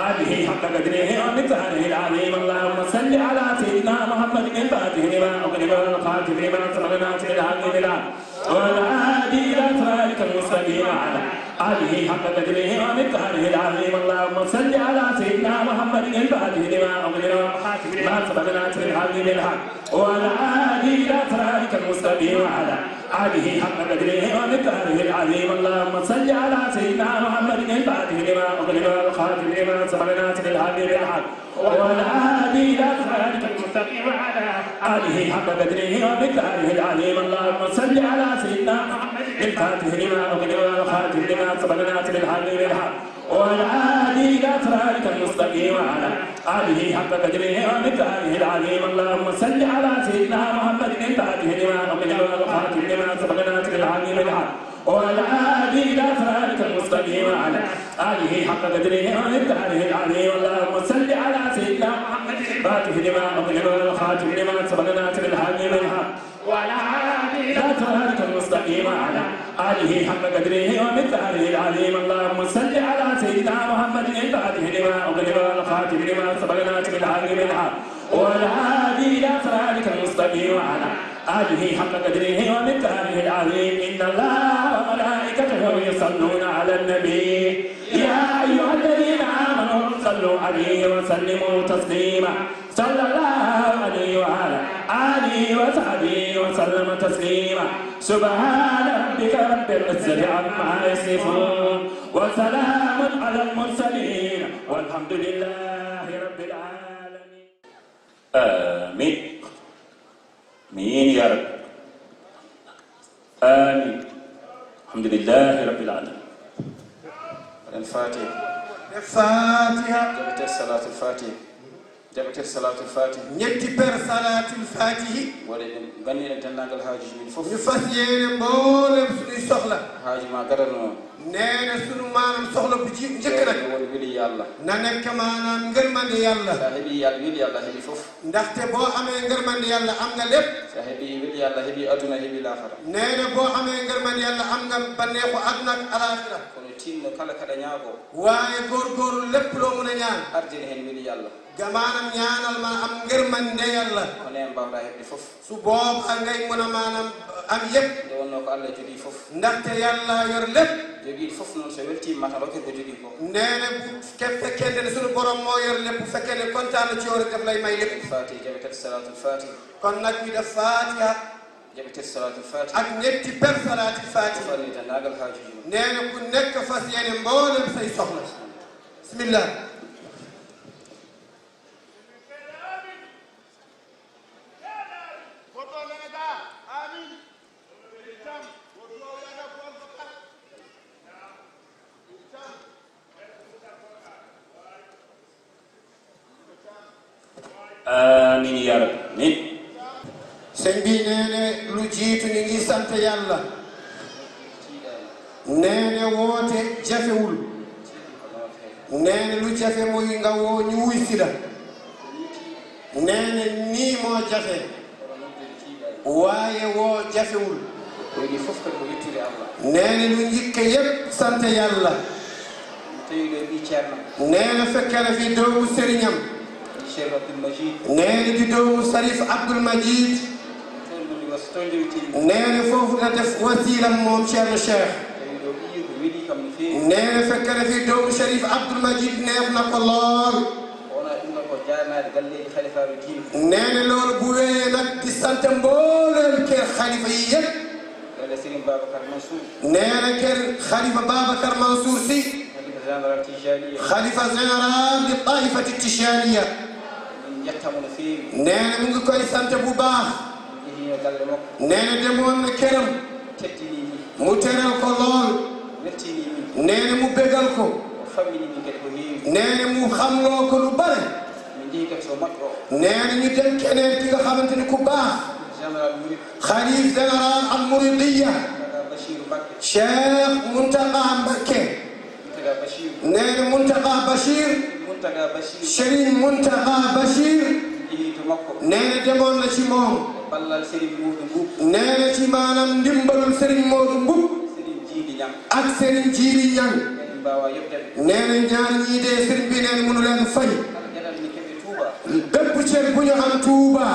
آله حق قدره ومقداره العظيم. اللهم صل على سيدنا محمد الفاتح لما أغلق والخاتم لما سبق ناصر الحق بالحق والهادي إلى صراطك المستقيم وعلى آله حق قدره ومقداره العظيم. اللهم صل على سيدنا محمد الفاتح لما أغلق والخاتم لما سبق ناصر الحق بالحق والهادي إلى صراطك المستقيم وعلى آله حق قدره ومقداره العظيم. اللهم صل على سيدنا محمد الفاتح لما أغلق والخاتم لما سبق ناصر الحق بالحق والهادي إلى صراطك المستقيم وعلى آله حق قدره ومقداره العظيم. اللهم صل على سيدنا محمد الفاتح لما أغلق والخاتم لما سبق ناصر الحق بالحق والهادي إلى صراطك المستقيم وعلى آله حق قدره ومقداره العظيم. اللهم صل على سيدنا محمد الفاتح لما أغلق والخاتم لما سبق ناصر الحق بالحق والهادي إلى صراطك المستقيم وعلى آله حق قدره ومقداره العظيم. اللهم صل على سيدنا محمد الفاتح لما أغلق والخاتم لما سبق ناصر الحق بالحق والهادي إلى صراطك المستقيم وعلى آله حق قدره ومقداره العظيم. اللهم صل على سيدنا محمد الفاتح لما أغلق والخاتم لما سبق ناصر الحق بالحق والهادي إلى صراطك المستقيم وعلى آله حق قدره ومقداره العظيم. إن الله وملائكته يصلون على النبي. يا أيها الذين آمنوا صلوا عليه وسلموا تسليما. صلى الله عليه وعلى آله وصحبه وسلم تسليما. سبحان ربك رب العزة عما يصفون. وسلام على المرسلين. والحمد لله رب العالمين. آمين. آمين يا رب. آمين. الحمد لله رب العالمين. الفاتحة. Fatiha. Jaɓete salaatul fatiha. Jaɓete salaatul fatiha. Ñetti per salaatul fatihi. Wala ɗum ganni en denndaangal haajuuji men fof. Ñu fas yéene mboolem suñuy soxla. Haaju ma gadano. Nee na sunu maanaam soxla bu ji njëkk nag. Woni weli Yàlla. Na nekk maanaam ngërmande Yàlla. Sa heɓi Yàlla, weli Yàlla heɓi fof. Ndaxte boo amee ngërmande Yàlla am nga lépp. Sa heɓi weli Yàlla heɓi aduna heɓi laaxara. Nee na boo amee ngërmande Yàlla am nga banneexu àdduna ak alaaxira. Kono tinno kala kaɗa ñaago. Waaye góorgóorlu lépp loo mën a ñaan. Ardine heen weli Yàlla. Ga maanaam ñaanal ma am ngërmande Yàlla. Ko neen mbaawɗaa heɓde fof. Su boobaa ngay mën a maanaam am yépp. Nde wonnoo ko Allah jogii fof. Ndaxte Yàlla yor lépp. Jogiiɗo fof noon so weltiima ma tan rokkete ko jogii ko. Nee na bu fekkente ne sunu borom moo yor lépp, bu fekkee ne kontaan na ci yow rek daf lay may lépp. Fatiha, jaɓete salaatul fatiha. Kon nag ñu def Fatiha. Jaɓete salaatul fatiha. Ak ñetti per salaatul fatiha. Fani denndaangal haajuuji ma. Nee na ku nekk fas yéene mboolem say soxla. Bismillah. Amin ya rabbi. Amin. Sëñ bi nee ne lu jiitu ñu ngi sant Yàlla. Nee ne woote jafewul. Nee ne lu jafe mooy nga woo ñu wuy si la. Nee ne nii moo jafe. Waaye woo jafewul. Ko yiɗi fof kadi ko yettude Allah. Nee ne lu njëkk yépp sant Yàlla. Tawi ɗo ɓii ceerno. Nee ne fekkere fi doomu sëriñam. Ɓii Cheikh Abdoul Majid. Nee ne di doomu Sarif Abdoul Majid. Toon woni was-, toon jowitimi. Nee ne foofu la def wasiilam moom Ceerno Cheikh. Tawi ɗo ɓii ko weli kam no feewi. Nee ne fekkere fi doomu Sharif Abdoul Majid neex na ko lool. Wona ɗum ɗo ko jaarnaade galleeji halifaaɓe diine. Nee ne loolu bu wéyee nag di sant mbooleem kër xalifa yi yépp. Galle Serigne Babacar Mansour. Nee na kër Xalifa Babacar Mansour Sy. Xalifa général Tijaniya. Xalifa général di Taifati Tijaniya. Min njettamo no feewi. Nee na mu ngi koy sant bu baax. Min njehino galle makko. Nee na demoon na këram. Teddini mi. Mu teral ko lool. Weltini mi. Nee na mu bégal ko. O fammini min kadi ko heewi. Nee na mu xamloo ko lu bare. Min njehi kadi so moƴƴo. Nee na ñu dem keneen ki nga xamante ni ku baax. Général Mouride. Xalif général al Muridiya. Mountaga Bachir Mbacké. Cheikh Mountaga Mbacké. Mountaga Bachir. Nee na Mountaga Bachir. Mountaga Bachir. Serigne Mountaga Bachir. Min njehi to makko. Nee na demoon na ci moom. E ballal Serigne Modou Mboup. Nee na ci maanaam ndimbalul Serigne Modou Mboup. Serigne Djili Niang. Ak Serigne Djili Niang. Min mbaawa yeɓde ɓe. Nee na ñaar ñii de Serigne bi nee na mënu leen fay. Kala geɗal min keɓi Touba. Bépp cër bu ñu am Touba.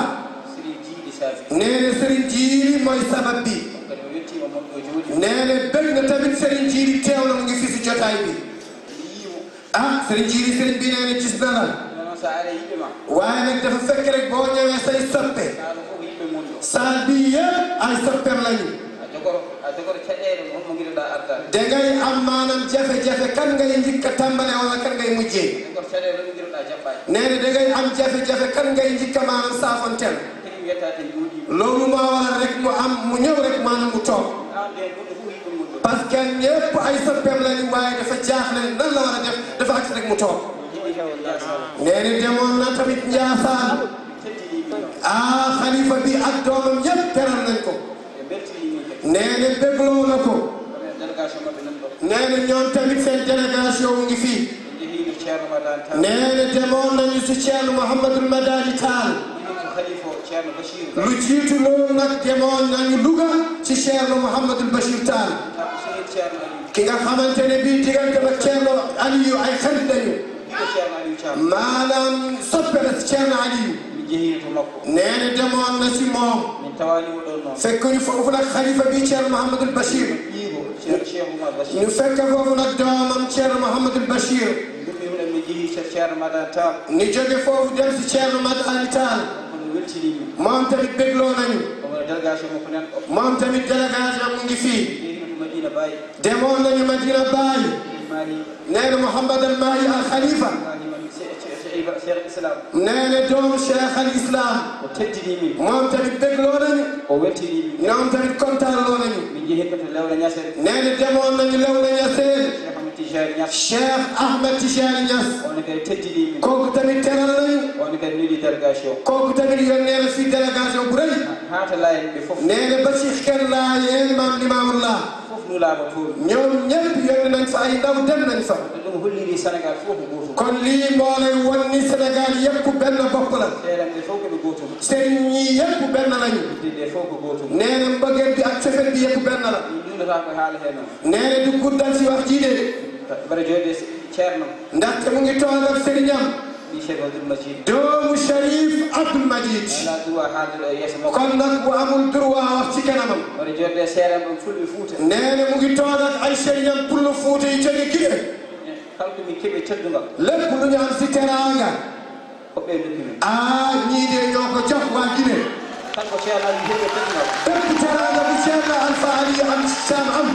Serigne Djili saabi. Nee na Serigne Djili mooy sabab bi. Kadi o weltiima mon ɗo jooɗi. Nee na bég na tamit Serigne Djili teew na mu ngi fi si jotaay bi. Mi yii mo. Ah, Serigne Djili, Serigne bi nee na gis na la. Noon sa aree yiɓɓe ma. Waaye nag dafa fekk rek boo ñëwee say soppe. Saalu fof ko yiɓɓe mon ɗo. Saal bi yépp ay soppeem lañu. A jogoto, a jogoto caɗeele, honmo ngiɗuɗaa ardaade? Da ngay am maanaam jafe-jafe, kan ngay njëkk a tàmbale wala kan ngay mujjee? A jogoto caɗeele, honmo ngiɗuɗaa jaɓɓaade? Nee na da ngay am jafe-jafe, kan ngay njëkk a maanaam saafonteel? Kadi mi yettaade jooɗii. Loolu moo waral rek mu am, mu ñëw rek maanaam mu toog. Aan ɓeen ɗum ɗo fof yiɗɗum mon ɗo. Parce que ñépp ay soppeem lañu, waaye dafa jaaxle nan la war a def, dafa agsi rek mu toog. Jiɗi kadi Ndiassane. Nee na demoon na tamit Ndiassane. Teddini min. Ah, xalifa bi ak doomam yépp teral nañ ko. Ɓe mbeltini min kadi. Nee na bégloo na ko. Kono délégation maɓɓe nan ɗo. Nee na ñoom tamit seen délégation mu ngi fii. Min njehii no Ceerno Madani Tall. Nee na demoon nañu si Ceerno Mouhamadul Madani Tall. Min ko Xalifa Ceerno Bachir. Lu jiitu loolu nag demoon nañu Louga ci Ceerno Mouhamadul Bachir Tall. Kanko sehil Ceerno Aliou. Ki nga xamante ne bii diggante ak Ceerno Aliou ay xarit lañu. Ko Ceerno Aliou Thiam. Maanaam soppe la si Ceerno Aliou. Mi jehiino to makko. Nee na demoon na si moom. Min tawaani mo ɗoon noon. Fekk ñu foofu nag xalifa bi Ceerno Mouhamadul Bachir. Ɓiigo Ceerno Cheikh Oumar Bachir. Ñu fekk foofu nag doomam Ceerno Mouhamadul Bachir. Min nduɓɓi huɗo min Ceerno Madani Tall. Ni jóge foofu dem si Ceerno Madani Tall. Kono weltiniimi. Moom tamit bégloo nañu. Kono délégation makko nan ɗo. Moom tamit délégation mu ngi fii. Yehi Madina Baye. Demoon nañu Madina Baye. Mahi. Nee na Mouhamad Al Mahi Al Khalifa. Mahi man Che-, Che-, Che-, Cheikh Islam. Nee na doomu Cheikh Al Islam. O teddinii min. Moom tamit bégloo nañu. O weltiniimi. Ñoom tamit kontaanloo nañu. Min jehi to Lewna Ñasere. Nee na demoon nañu Lewna Ñasere. Cheikh Ahmed Tijani Niass. Cheikh Ahmed Tijani Niass. On kadi teddinii min. Kooku tamit teral nañu. On kadi neli délégation. Kooku tamit yónnee na fi délégation bu rëy. Haa to Laayeen ɓe fof. Nee na ba ci kenn Laayeen Maam Limaamullah. Fof nulaaɗo toon. Ñoom ñëpp yónni nañ fa ay ndaw, dem nañ fa. Ɗum holliri Sénégal fof ko gootum. Kon lii moo lay won ni Sénégal yëpp benn bopp la. Seerenɓe fof ko ɓe gootum. Sëriñ ñi yëpp benn lañu. Yidde fof ko gootum. Nee na mbëggeel bi ak cofeel bi yëpp benn la. Min njuulata ko haala heen o. Nee na du guddal si wax jii de. Mbaɗa jooɗde Ceerno. Ndaxte mu ngi toog ak sëriñam. Ɓii Cheikh Abdoul Majid. Doomu Cherif Abdoul Majid. Alaa droit haalde ɗo yeeso makko. Kon nag bu amul droit wax ci kanamam. Mbaɗa jooɗde seerenɓe fulɓe Fuuta. Nee na mu ngi toog ak ay sëriñam pullo Fuuta yi jóge Guinée. Kala ko min keɓi teddungal. Lépp lu ñu am si teraanga. Ko ɓe ndokki min. Ah, ñii de ñoo ko jox waa Guinée. Tan ko Ceerno Ali heɓi teddungal. Bépp teraanga bu Ceerno Alpha Ali am, Sam am.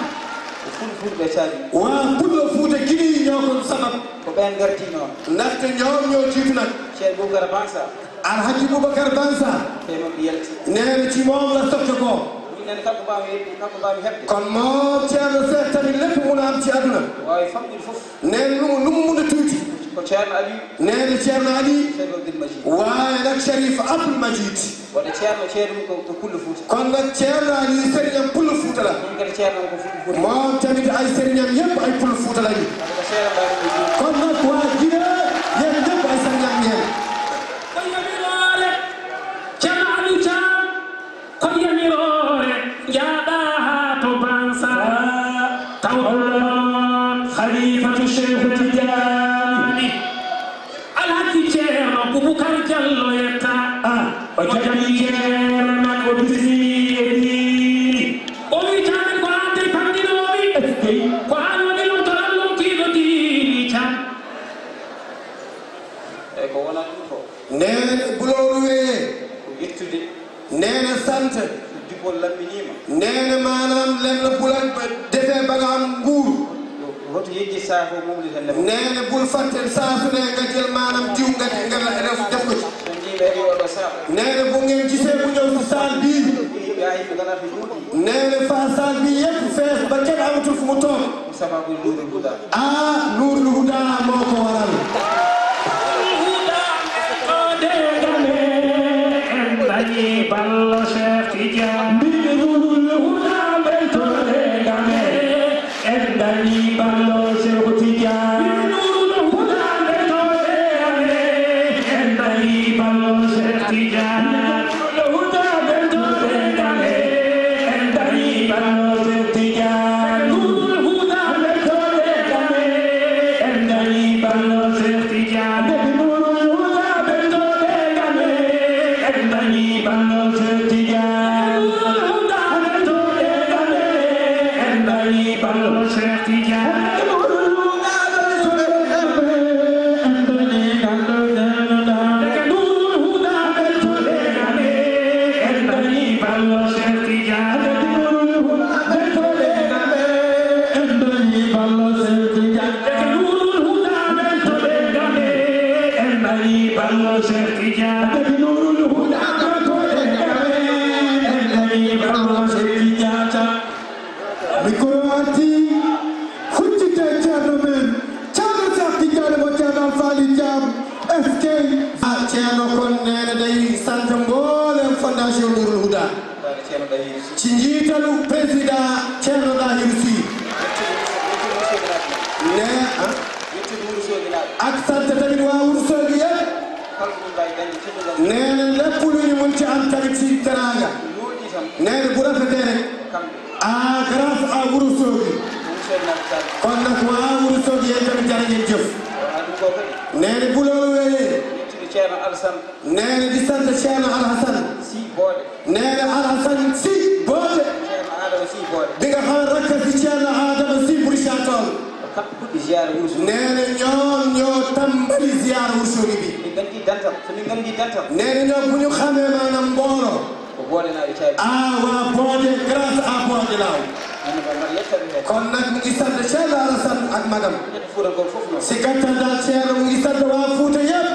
Ko ful fulɓe sali. Waa pullo Fuuta Guinée yi ñoo ko sabab. Ko ɓeen ngarti noon. Ndaxte ñoom ñoo jiitu nag. Ceerno Boubacar Bansa. Alhaji Boubacar Bansa. Te moom mi yalti. Nee na ci moom la sotti ko. Min nani kanko mbaami heɓde, kanko mbaami heɓde. Kon moom Ceerno Seex tamit lépp mun a am ci àdduna. Waawi famɗude fof. Nee na lu mu, lu mu mun a tuuti. Ko Ceerno Aliou. Nee na Ceerno Ali. Cheikh Abdoul Majid. Waaye nag Cherif Abdoul Majid. Wonde Ceerno, Ceerno mum ko, ko pullo Fuuta. Kon nag Ceerno Ali sëriñam pullo Fuuta la. Min kadi Ceerno am ko pullo Fuuta. Moom tamit ay sëriñam yëpp ay pullo Fuuta lañu. Wonde ko Ceerno mbaɗi ko Fuuta. Kon nag waa Guinée, yéen ñëpp ay sëriñam ngeen. Ko yamiroore Ceerno Aliou Thiam. Ko yamiroore njaaɗa haa to Bansa. Taw ɗon Khalifatu Cheikh Tidiane. Alhaji Ceerno Boubacar Diallo yetta. Ah, o jaɓi ceerno men o bismi e diini. O wi tamen ko aan de famɗinoomi. Eskey. Ko aan woni lomtoɗam lomtiiɗo diini Thiam. Eyi ko wonat ɗum ko. Ndeen bu loolu wéyee. Ko yettude. Nee na sant. Jubol lamminiima. Nee na maanaam lenn bu la defee ba nga am nguur. Hoto yejji saafo mum li tan. Nee na bul fàtte saa su ne nga jël maanaam diw nga di nga la def def ko ci. So njii ɓe heɓi oɗo saafo. Nee na bu ngeen gisee bu ñëw si saal bii. Ɓe ay ɓe ngalaa fi ɗuuɗi. Nee na fa saal bi yëpp fees ba kenn amatul fu mu toog. Sababu Nuurul Huda. Ah, Nuurul Huda moo ko waral. Nuurul Huda, ɓeytoode ngam en dañi ballo Cheikh Tidiane. Mbiɗo Nuurul Huda, ɓeytoode ngam en, en dañi ballo Cheikh Tidiane. Mbiɗo Nuurul Huda, ɓeytoode ngam en, en dañi ballo Cheikh Tidiane. Mikoro arti, huccite ceerno men, ceerno Cheikh Tidiane mo ceerno Alpha Ali Thiam, S K. Ah, ceerno kon nee na day sant mboolem fondation Nourul Huda. Ci njiitalu président Ceerno Dahirou Sy. Ne, ah? Ak sant tamit waa Ourossogui yëpp. Nee na lépp lu ñu mën ci am tamit ci teraanga. Nee na bu rafetee rek. Ah, grâce à Ourossogui. Kon nag waa Ourossogui yéen tamit jërë ngeen jëf. Nee na bu loolu wéyee. Yettude Ceerno Alassane. Nee na di sant Ceerno Alhassane. Sy Boode. Nee na Alhassane Sy Boode. Ceerno Adama Sy Boode. Bi nga xam ne rakk si Ceerno Adama Sy Buri Caaton. Ko kamɓe puɗɗi ziyaara Wuro Sogi. Nee na ñoom ñoo tam Dental, so min nganndi dental. Nee na ñoom bu ñu xamee maanaam mbooloo. Ko Boode Laaw e caabi. Ah, waa Boode, grâce à Boode Laaw. Min mbaɗa yettere heen. Kon nag mu ngi sant Ceerno Alasan ak magam. Ƴetta Fuutankooɓe fof noon. Si gàttal daal, Ceerno mu ngi sant waa Fuuta yëpp.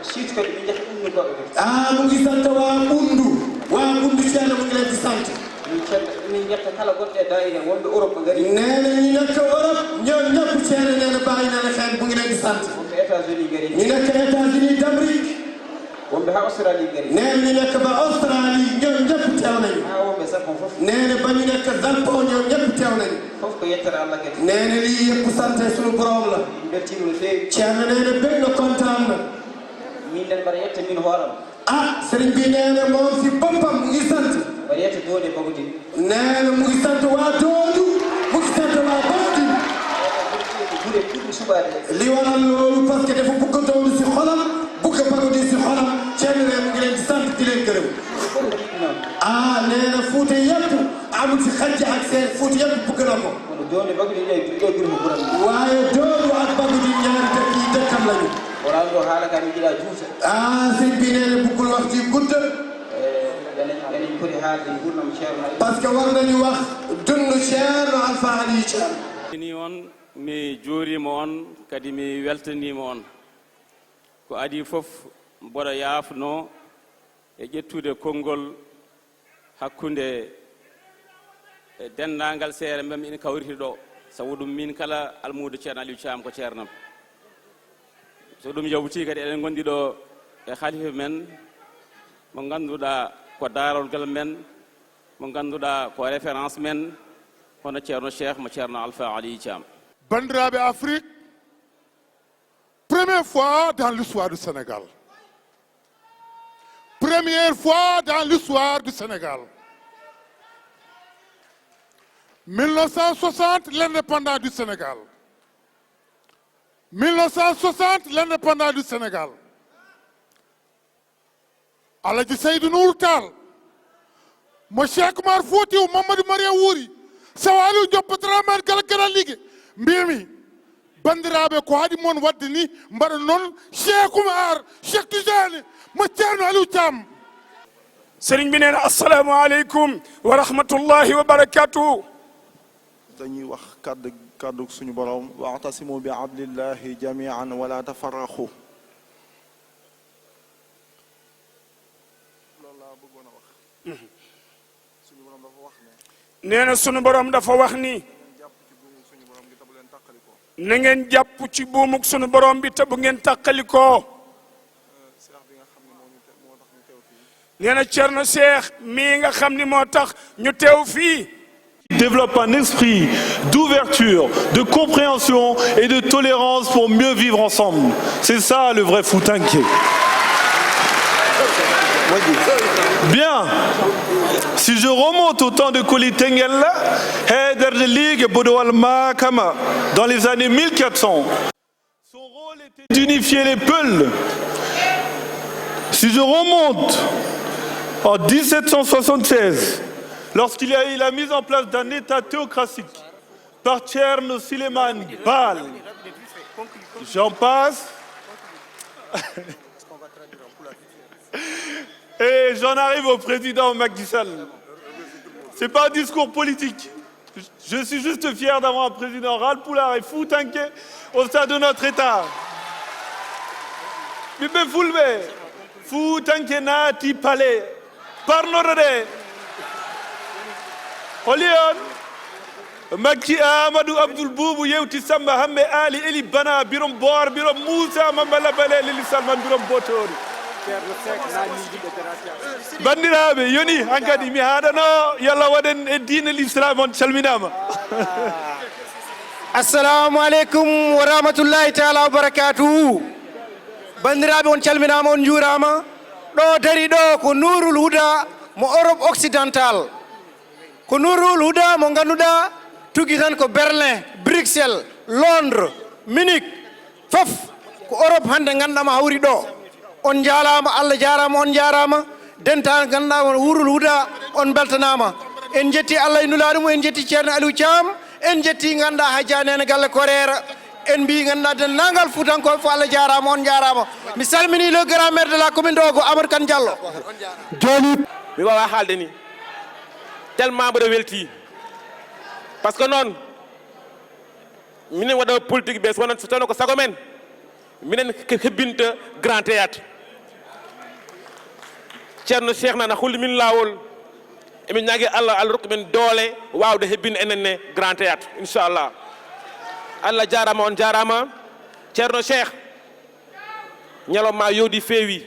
Surtout kadi min njetta Ɓunndu Goɗɗo kadi. Ah, mu ngi sant waa Ɓunndu. Waa Ɓunndu, Ceerno mu ngi leen di sant. Min ƴetta, min ƴetta kala gonɗo e daayira, wonɓe Europe ngari. Nee na ñi nekk Europe, ñoom ñëpp Ceerno nee na bàyyi na la xel, mu ngi leen di sant. Wonɓe États-Unis ngari. Ñi nekk États-Unis d'Amérique. Wonɓe haa Australie ngari. Nee na ñi nekk ba Australie, ñoom ñëpp teew nañu. Haa wonɓe Japon fof. Nee na ba ñu nekk Japon, ñoom ñëpp teew nañu. Fof ko yettere Allah kadi. Nee na lii yëpp sant sunu Borom la. Min mbeltiima no feewi. Ceerno nee na bég na, kontaan na. Min nden mbaɗa yetta min hooram. Ah, sëriñ bi nee na moom si boppam mu ngi sant. Mbaɗa yetta Doonde Bagodi. Nee na mu ngi sant waa Doondu, mu ngi sant waa Bagodi. Gure ɗuɗɗum suɓaade. Li waral loolu, parce que dafa bugg Doondu si xolam, bugg Bagodi si xolam. Ceerno nee mu ngi leen di sant, di leen gërëm. Fof ko ɗiɗi noon. Ah, nee na Fuuta yëpp amul si xajj ak seen, Fuuta yëpp bugg na ko. Kono Doonde Bagodi ɗe, ɗe gure ko ɓuran. Waaye Doondu ak Bagodi ñaari dëkk yi dëkkam lañu. Waraango haala ka mi jiɗa juuta. Ah, sëñ bi nee na buggul wax ji gudd. Eh, danañ, danañ poti haalde nguurndam Ceerno Ali. Parce que war nañu wax dund Ceerno Alpha Aliou Thiam. Ni on, mi juuriima on, kadi mi weltaniima on. Ko adii fof, mboɗo yaafno e ƴettude konngol hakkunde e denndaangal seere men ina kawriti ɗo, sabu ɗum min kala almuudo Ceerno Aliou Thiam ko ceernam. So ɗum yawtii kadi eɗen ngondi ɗo e halifa men mo ngannduɗaa ko daarorgal men, mo ngannduɗaa ko référence men, hono Ceerno Cheikh mo Ceerno Alpha Aliou Thiam. Banndiraaɓe Afrik, première fois dans l'histoire du Sénégal. Première fois dans l'histoire du Sénégal. Mille neuf cent soixante, l'indépendance du Sénégal. Mille neuf cent soixante, l'indépendance du Sénégal. Alaji Seydou Nour Tall, mo Cheikh Oumar Foutiyou Mamadou Maria Wuri, Sawaliou Diop Abdourahmane Gala Gala Ligue, mbiymi, banndiraaɓe, ko haɗi mon waɗde ni, mbaɗa noon Cheikh Oumar, Cheikh Tidiane, mo Ceerno Aliou Thiam. Sëriñ bi nee na, "Assalaamu aleykum wa rahmatullahi wa barakaatuhu." Dañuy wax kàddu, kàddu suñu Borom, "Wa'tasimu bi hablillahi jami'an wa la tafarraqu." Loolu laa bëggoon a wax. Suñu Borom dafa wax ne, nee na sunu Borom dafa wax ni, "Ngeen jàpp ci buumu suñu Borom gi te bu leen tàqalikoo." Na ngeen jàpp ci buumuk sunu Borom bi te bu ngeen tàqalikoo. Seex bi nga xam ne moo ñu te-, moo tax ñu teew fii. Nee na Ceerno Cheikh mii nga xam ni moo tax ñu teew fii. Développe un esprit d'ouverture, de compréhension et de tolérance pour mieux vivre ensemble. C'est ça le vrai Foutanké. Bien. Si je remonte au temps de Koli Tengella, Haider de Ligue, Bodo Almakama, dans les années mille quatre cents, son rôle était d'unifier les Peuls. Si je remonte en dix-sept cent soixante-seize, lorsqu'il y a eu la mise en place d'un État théocratique par Thierno Suleiman Baal, j'en passe. Et j'en arrive au président Macky Sall. C'est pas un discours politique. Je suis juste fier d'avoir un président Haalpulaar et Fuutanke au sein de notre État. Ɓiɓɓe Fulɓe, Fuutanke naati palais. Parnoto de. Holi on? Makki Amadou Abdoul Boubou yewti Samba Hammet Ali Eli Bana, Birom Boor, Birom Moussa, Mamba Labale, Lili Salman, Birom Botori. Banndiraaɓe, yoni hankadi mi haaɗano, yo Allah waɗen e diine l'islam, on calminaama. Assalamu aleykum wa rahmatullahi taala wa barakatuhu. Banndiraaɓe, on calminaama, on njuuraama. Ɗo dari ɗo ko Nourul Huda mo Europe Occidental. Ko Nourul Huda mo ngannduɗaa tugi tan ko Berlin, Bruxelles, Londres, Munich, fof ko Europe hannde ngannduɗaa ma hawri ɗo. On njaalaama, Allah jaaraama, on njaaraama. Dental ngannduɗaa on Nourul Huda, on mbeltanaama. En njetti Allah e Nulaaɗo mum, en njetti Ceerno Aliou Thiam, en njetti ngannduɗaa Hajja Neene Galle Koreera. En mbii ngannduɗaa denndaangal Fuutankooɓe fof Allah jaaraama, on njaaraama. Mi salmini le grand maire de la commune de Ogo, Amadou Kane Diallo. Jooni mi waawaa haalde ni, tellement mboɗo weltii. Parce que noon, minen waɗa politique ɓe, so wonano, so tawno ko sago men, minen ke-, hebbinta Grand Théâtre. Ceerno Cheikh nana holli min laawol. Emin ñaagi Allah, Allah rokka min doole waawde hebbinde enen ne Grand Théâtre, inchallah. Allah jaaraama, on jaaraama. Ceerno Cheikh, ñalawma yooɗi, feewi.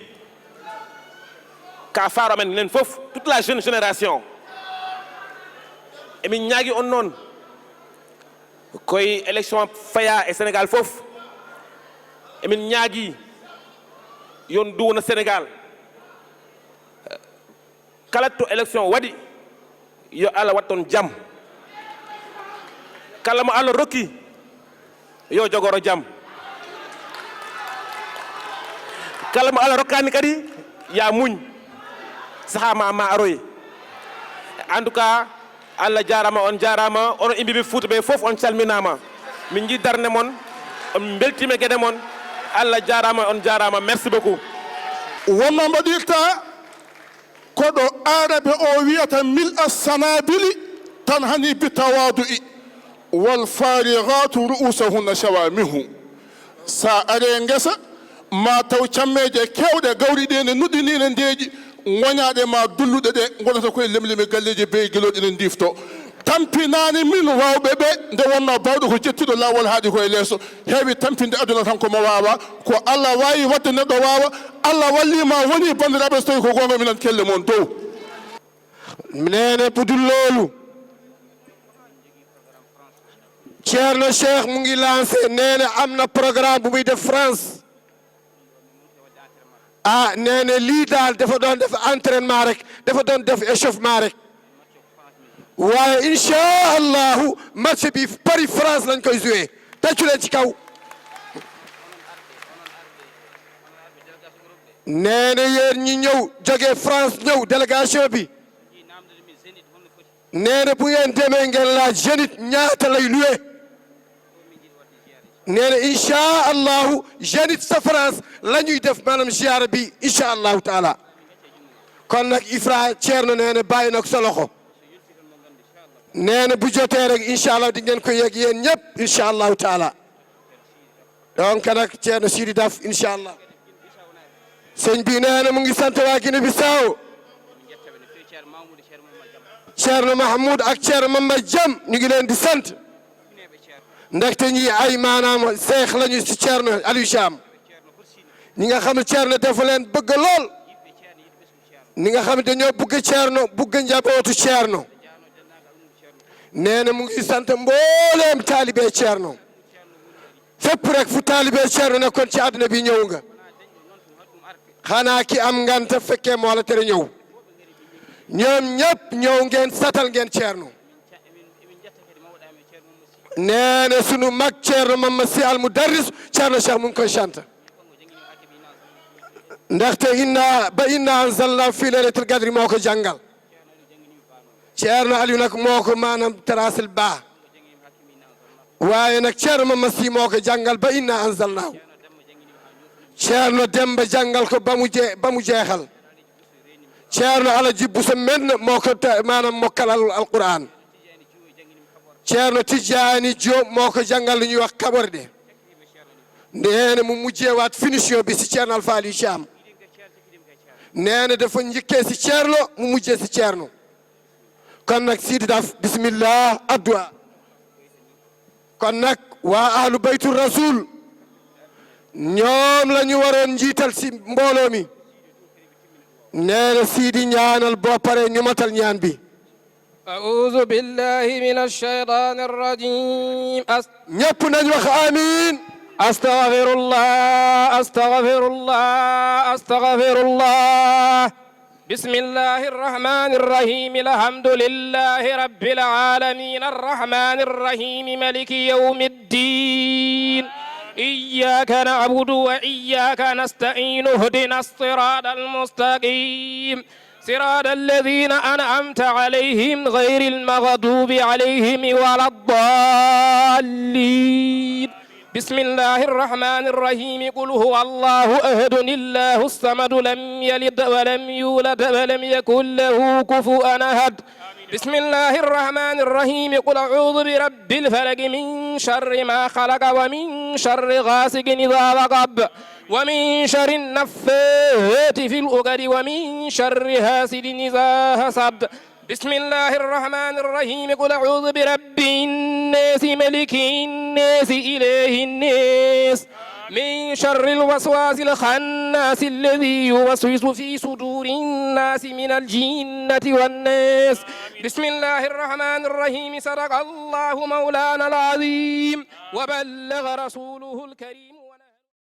Ka faaro men nen fof, toute la jeune génération. Emin ñaagi on noon, koye élection faya e Sénégal fof. Emin ñaagi yon duwna Sénégal. Kala to élection waɗi, yo Allah waɗ toon jam. Kala mo Allah rokki, yo jogoro jam. Kala mo Allah rokkaani kadi, ya muñ. Sahaa ma, ma aroy. En tout cas, Allah jaaraama, on jaaraama. Onon imɓe ɓe Fuuta ɓe fof, on calminaama. Min njii darnde mon, on mbeltiima geɗe mon. Allah jaaraama, on jaaraama. Merci beaucoup. Wonno mbaɗirta ko ɗo aarabe o wiyata: "Mil as-sanabili tanhani bi tawadu'i, wal farigatu ru'usahunna shawamihu." Sa are ngesa, ma taw cammeeje kewɗe gawri ɗe ne nuɗɗiniino ndeeƴi, ŋoñaaɗe ma dulluɗe ɗe ngonata koye lemlemi galleeji bey gilooɗi ne ndifto. Tampinaani min waawɓe ɓe, nde wonno baawɗo ko jettuɗo laawol haaɗi ko e leeso. Heewi tampinde aduna tan ko mo waawa. Ko Allah waawi waɗde neɗɗo waawa. Allah walli ma woni banndiraaɓe, so tawi ko goonga minen kelle mon dow. Neene Budul loolu. Ceerno Cheikh mu ngi lancé, nee na am na programme bu muy def France. Ah, nee na lii daal dafa doon def entraînement rek, dafa doon def échauffement rek. Waaye incha Allahu, match bi Paris, France lañ koy joué. Tàccu leen ci kaw. Nee na yéen ñi ñëw jógee France, ñëw délégation bi. Nee na bu ngeen demee, ngeen laaj Zénith ñaata lay loué. Nee na incha Allahu, Zénith sa France la ñuy def, maanaam ziyaara bi, incha Allahu taala. Kon nag, Ifra, Ceerno nee na bàyyi na ko sa loxo. Nee na bu jotee rek, incha Allah, di ngeen ko yegg yéen ñëpp, incha Allahu taala. Donc nag, Ceerno Sidi Daf, incha Allah. Sëñ bi nee na mu ngi sant waa Guinée Bissau. Ceerno Mahmoud ak Ceerno Mamba Jam, ñu ngi leen di sant. Ndaxte ñi ay, maanaam, seex lañu ci Ceerno Aliou Thiam. Ñi nga xam ne Ceerno dafa leen bëgg lool. Ni nga xam ne dañoo bëgg Ceerno, bëgg njabootu Ceerno. Nee na mu ngi sant mbooleem taalibe Ceerno. Fépp rek fu taalibe Ceerno nekkoon ci àdduna bi, ñëw nga. Xanaa ki am ngant fekkee moo la tere ñëw. Ñoom ñëpp ñëw ngeen, satal ngeen Ceerno. Nee na sunu mag Ceerno Mama Si Al Mudarris, Ceerno Cheikh mu ngi koy sant. Ndaxte inna, ba inna anzalna fi laylatil qadri moo ko jàngal. Ceerno Aliou nag moo ko, maanaam, tarasil ba. Waaye nag Ceerno Mama Si moo ko jàngal ba inna anzalnaahu. Ceerno Demba jàngal ko ba mu jee-, ba mu jeexal. Ceerno Alaji Buso men moo ko ta-, maanaam, mokkal al-, Alquran. Ceerno Tijjaani Joob moo ko jàngal lu ñuy wax kaɓorɗe. Ndeene mu mujjee waat finition bi si Ceerno Alfa Aliou Thiam. Neene dafa njëkkee si Ceerno, mu mujjee si Ceerno. Kon nag, Sidi Daf, bismillah, addu'a. Kon nag, waa ahlu baytu rasul, ñoom la ñu waroon njiital si mbooloo mi. Neene Sidi ñaanal, boo paree ñu matal ñaan bi. أعوذ بالله من الشيطان الرجيم. أس- Ñépp nañ wax amiin. أستغفر الله، أستغفر الله، أستغفر الله. بسم الله الرحمن الرحيم. الحمد لله رب العالمين. الرحمن الرحيم. ملك يوم الدين. إياك نعبد وإياك نستعين. اهدنا الصراط المستقيم. صراط الذين أنعمت عليهم غير المغضوب عليهم ولا الضالين. بسم الله الرحمن الرحيم. قل هو الله أحد، الله الصمد، لم يلد ولم يولد ولم يكن له كفوا أحد. بسم الله الرحمن الرحيم. قل أعوذ برب الفلق، من شر ما خلق، ومن شر غاسق إذا وقب، ومن شر النفاثات في العقد، ومن شر حاسد إذا حسد. بسم الله الرحمن الرحيم. قل أعوذ برب الناس، ملك الناس، إله الناس، من شر الوسواس الخناس الذي يوسوس في صدور الناس من الجنة والناس. بسم الله الرحمن الرحيم. صدق الله مولانا العظيم وبلغ رسوله الكريم.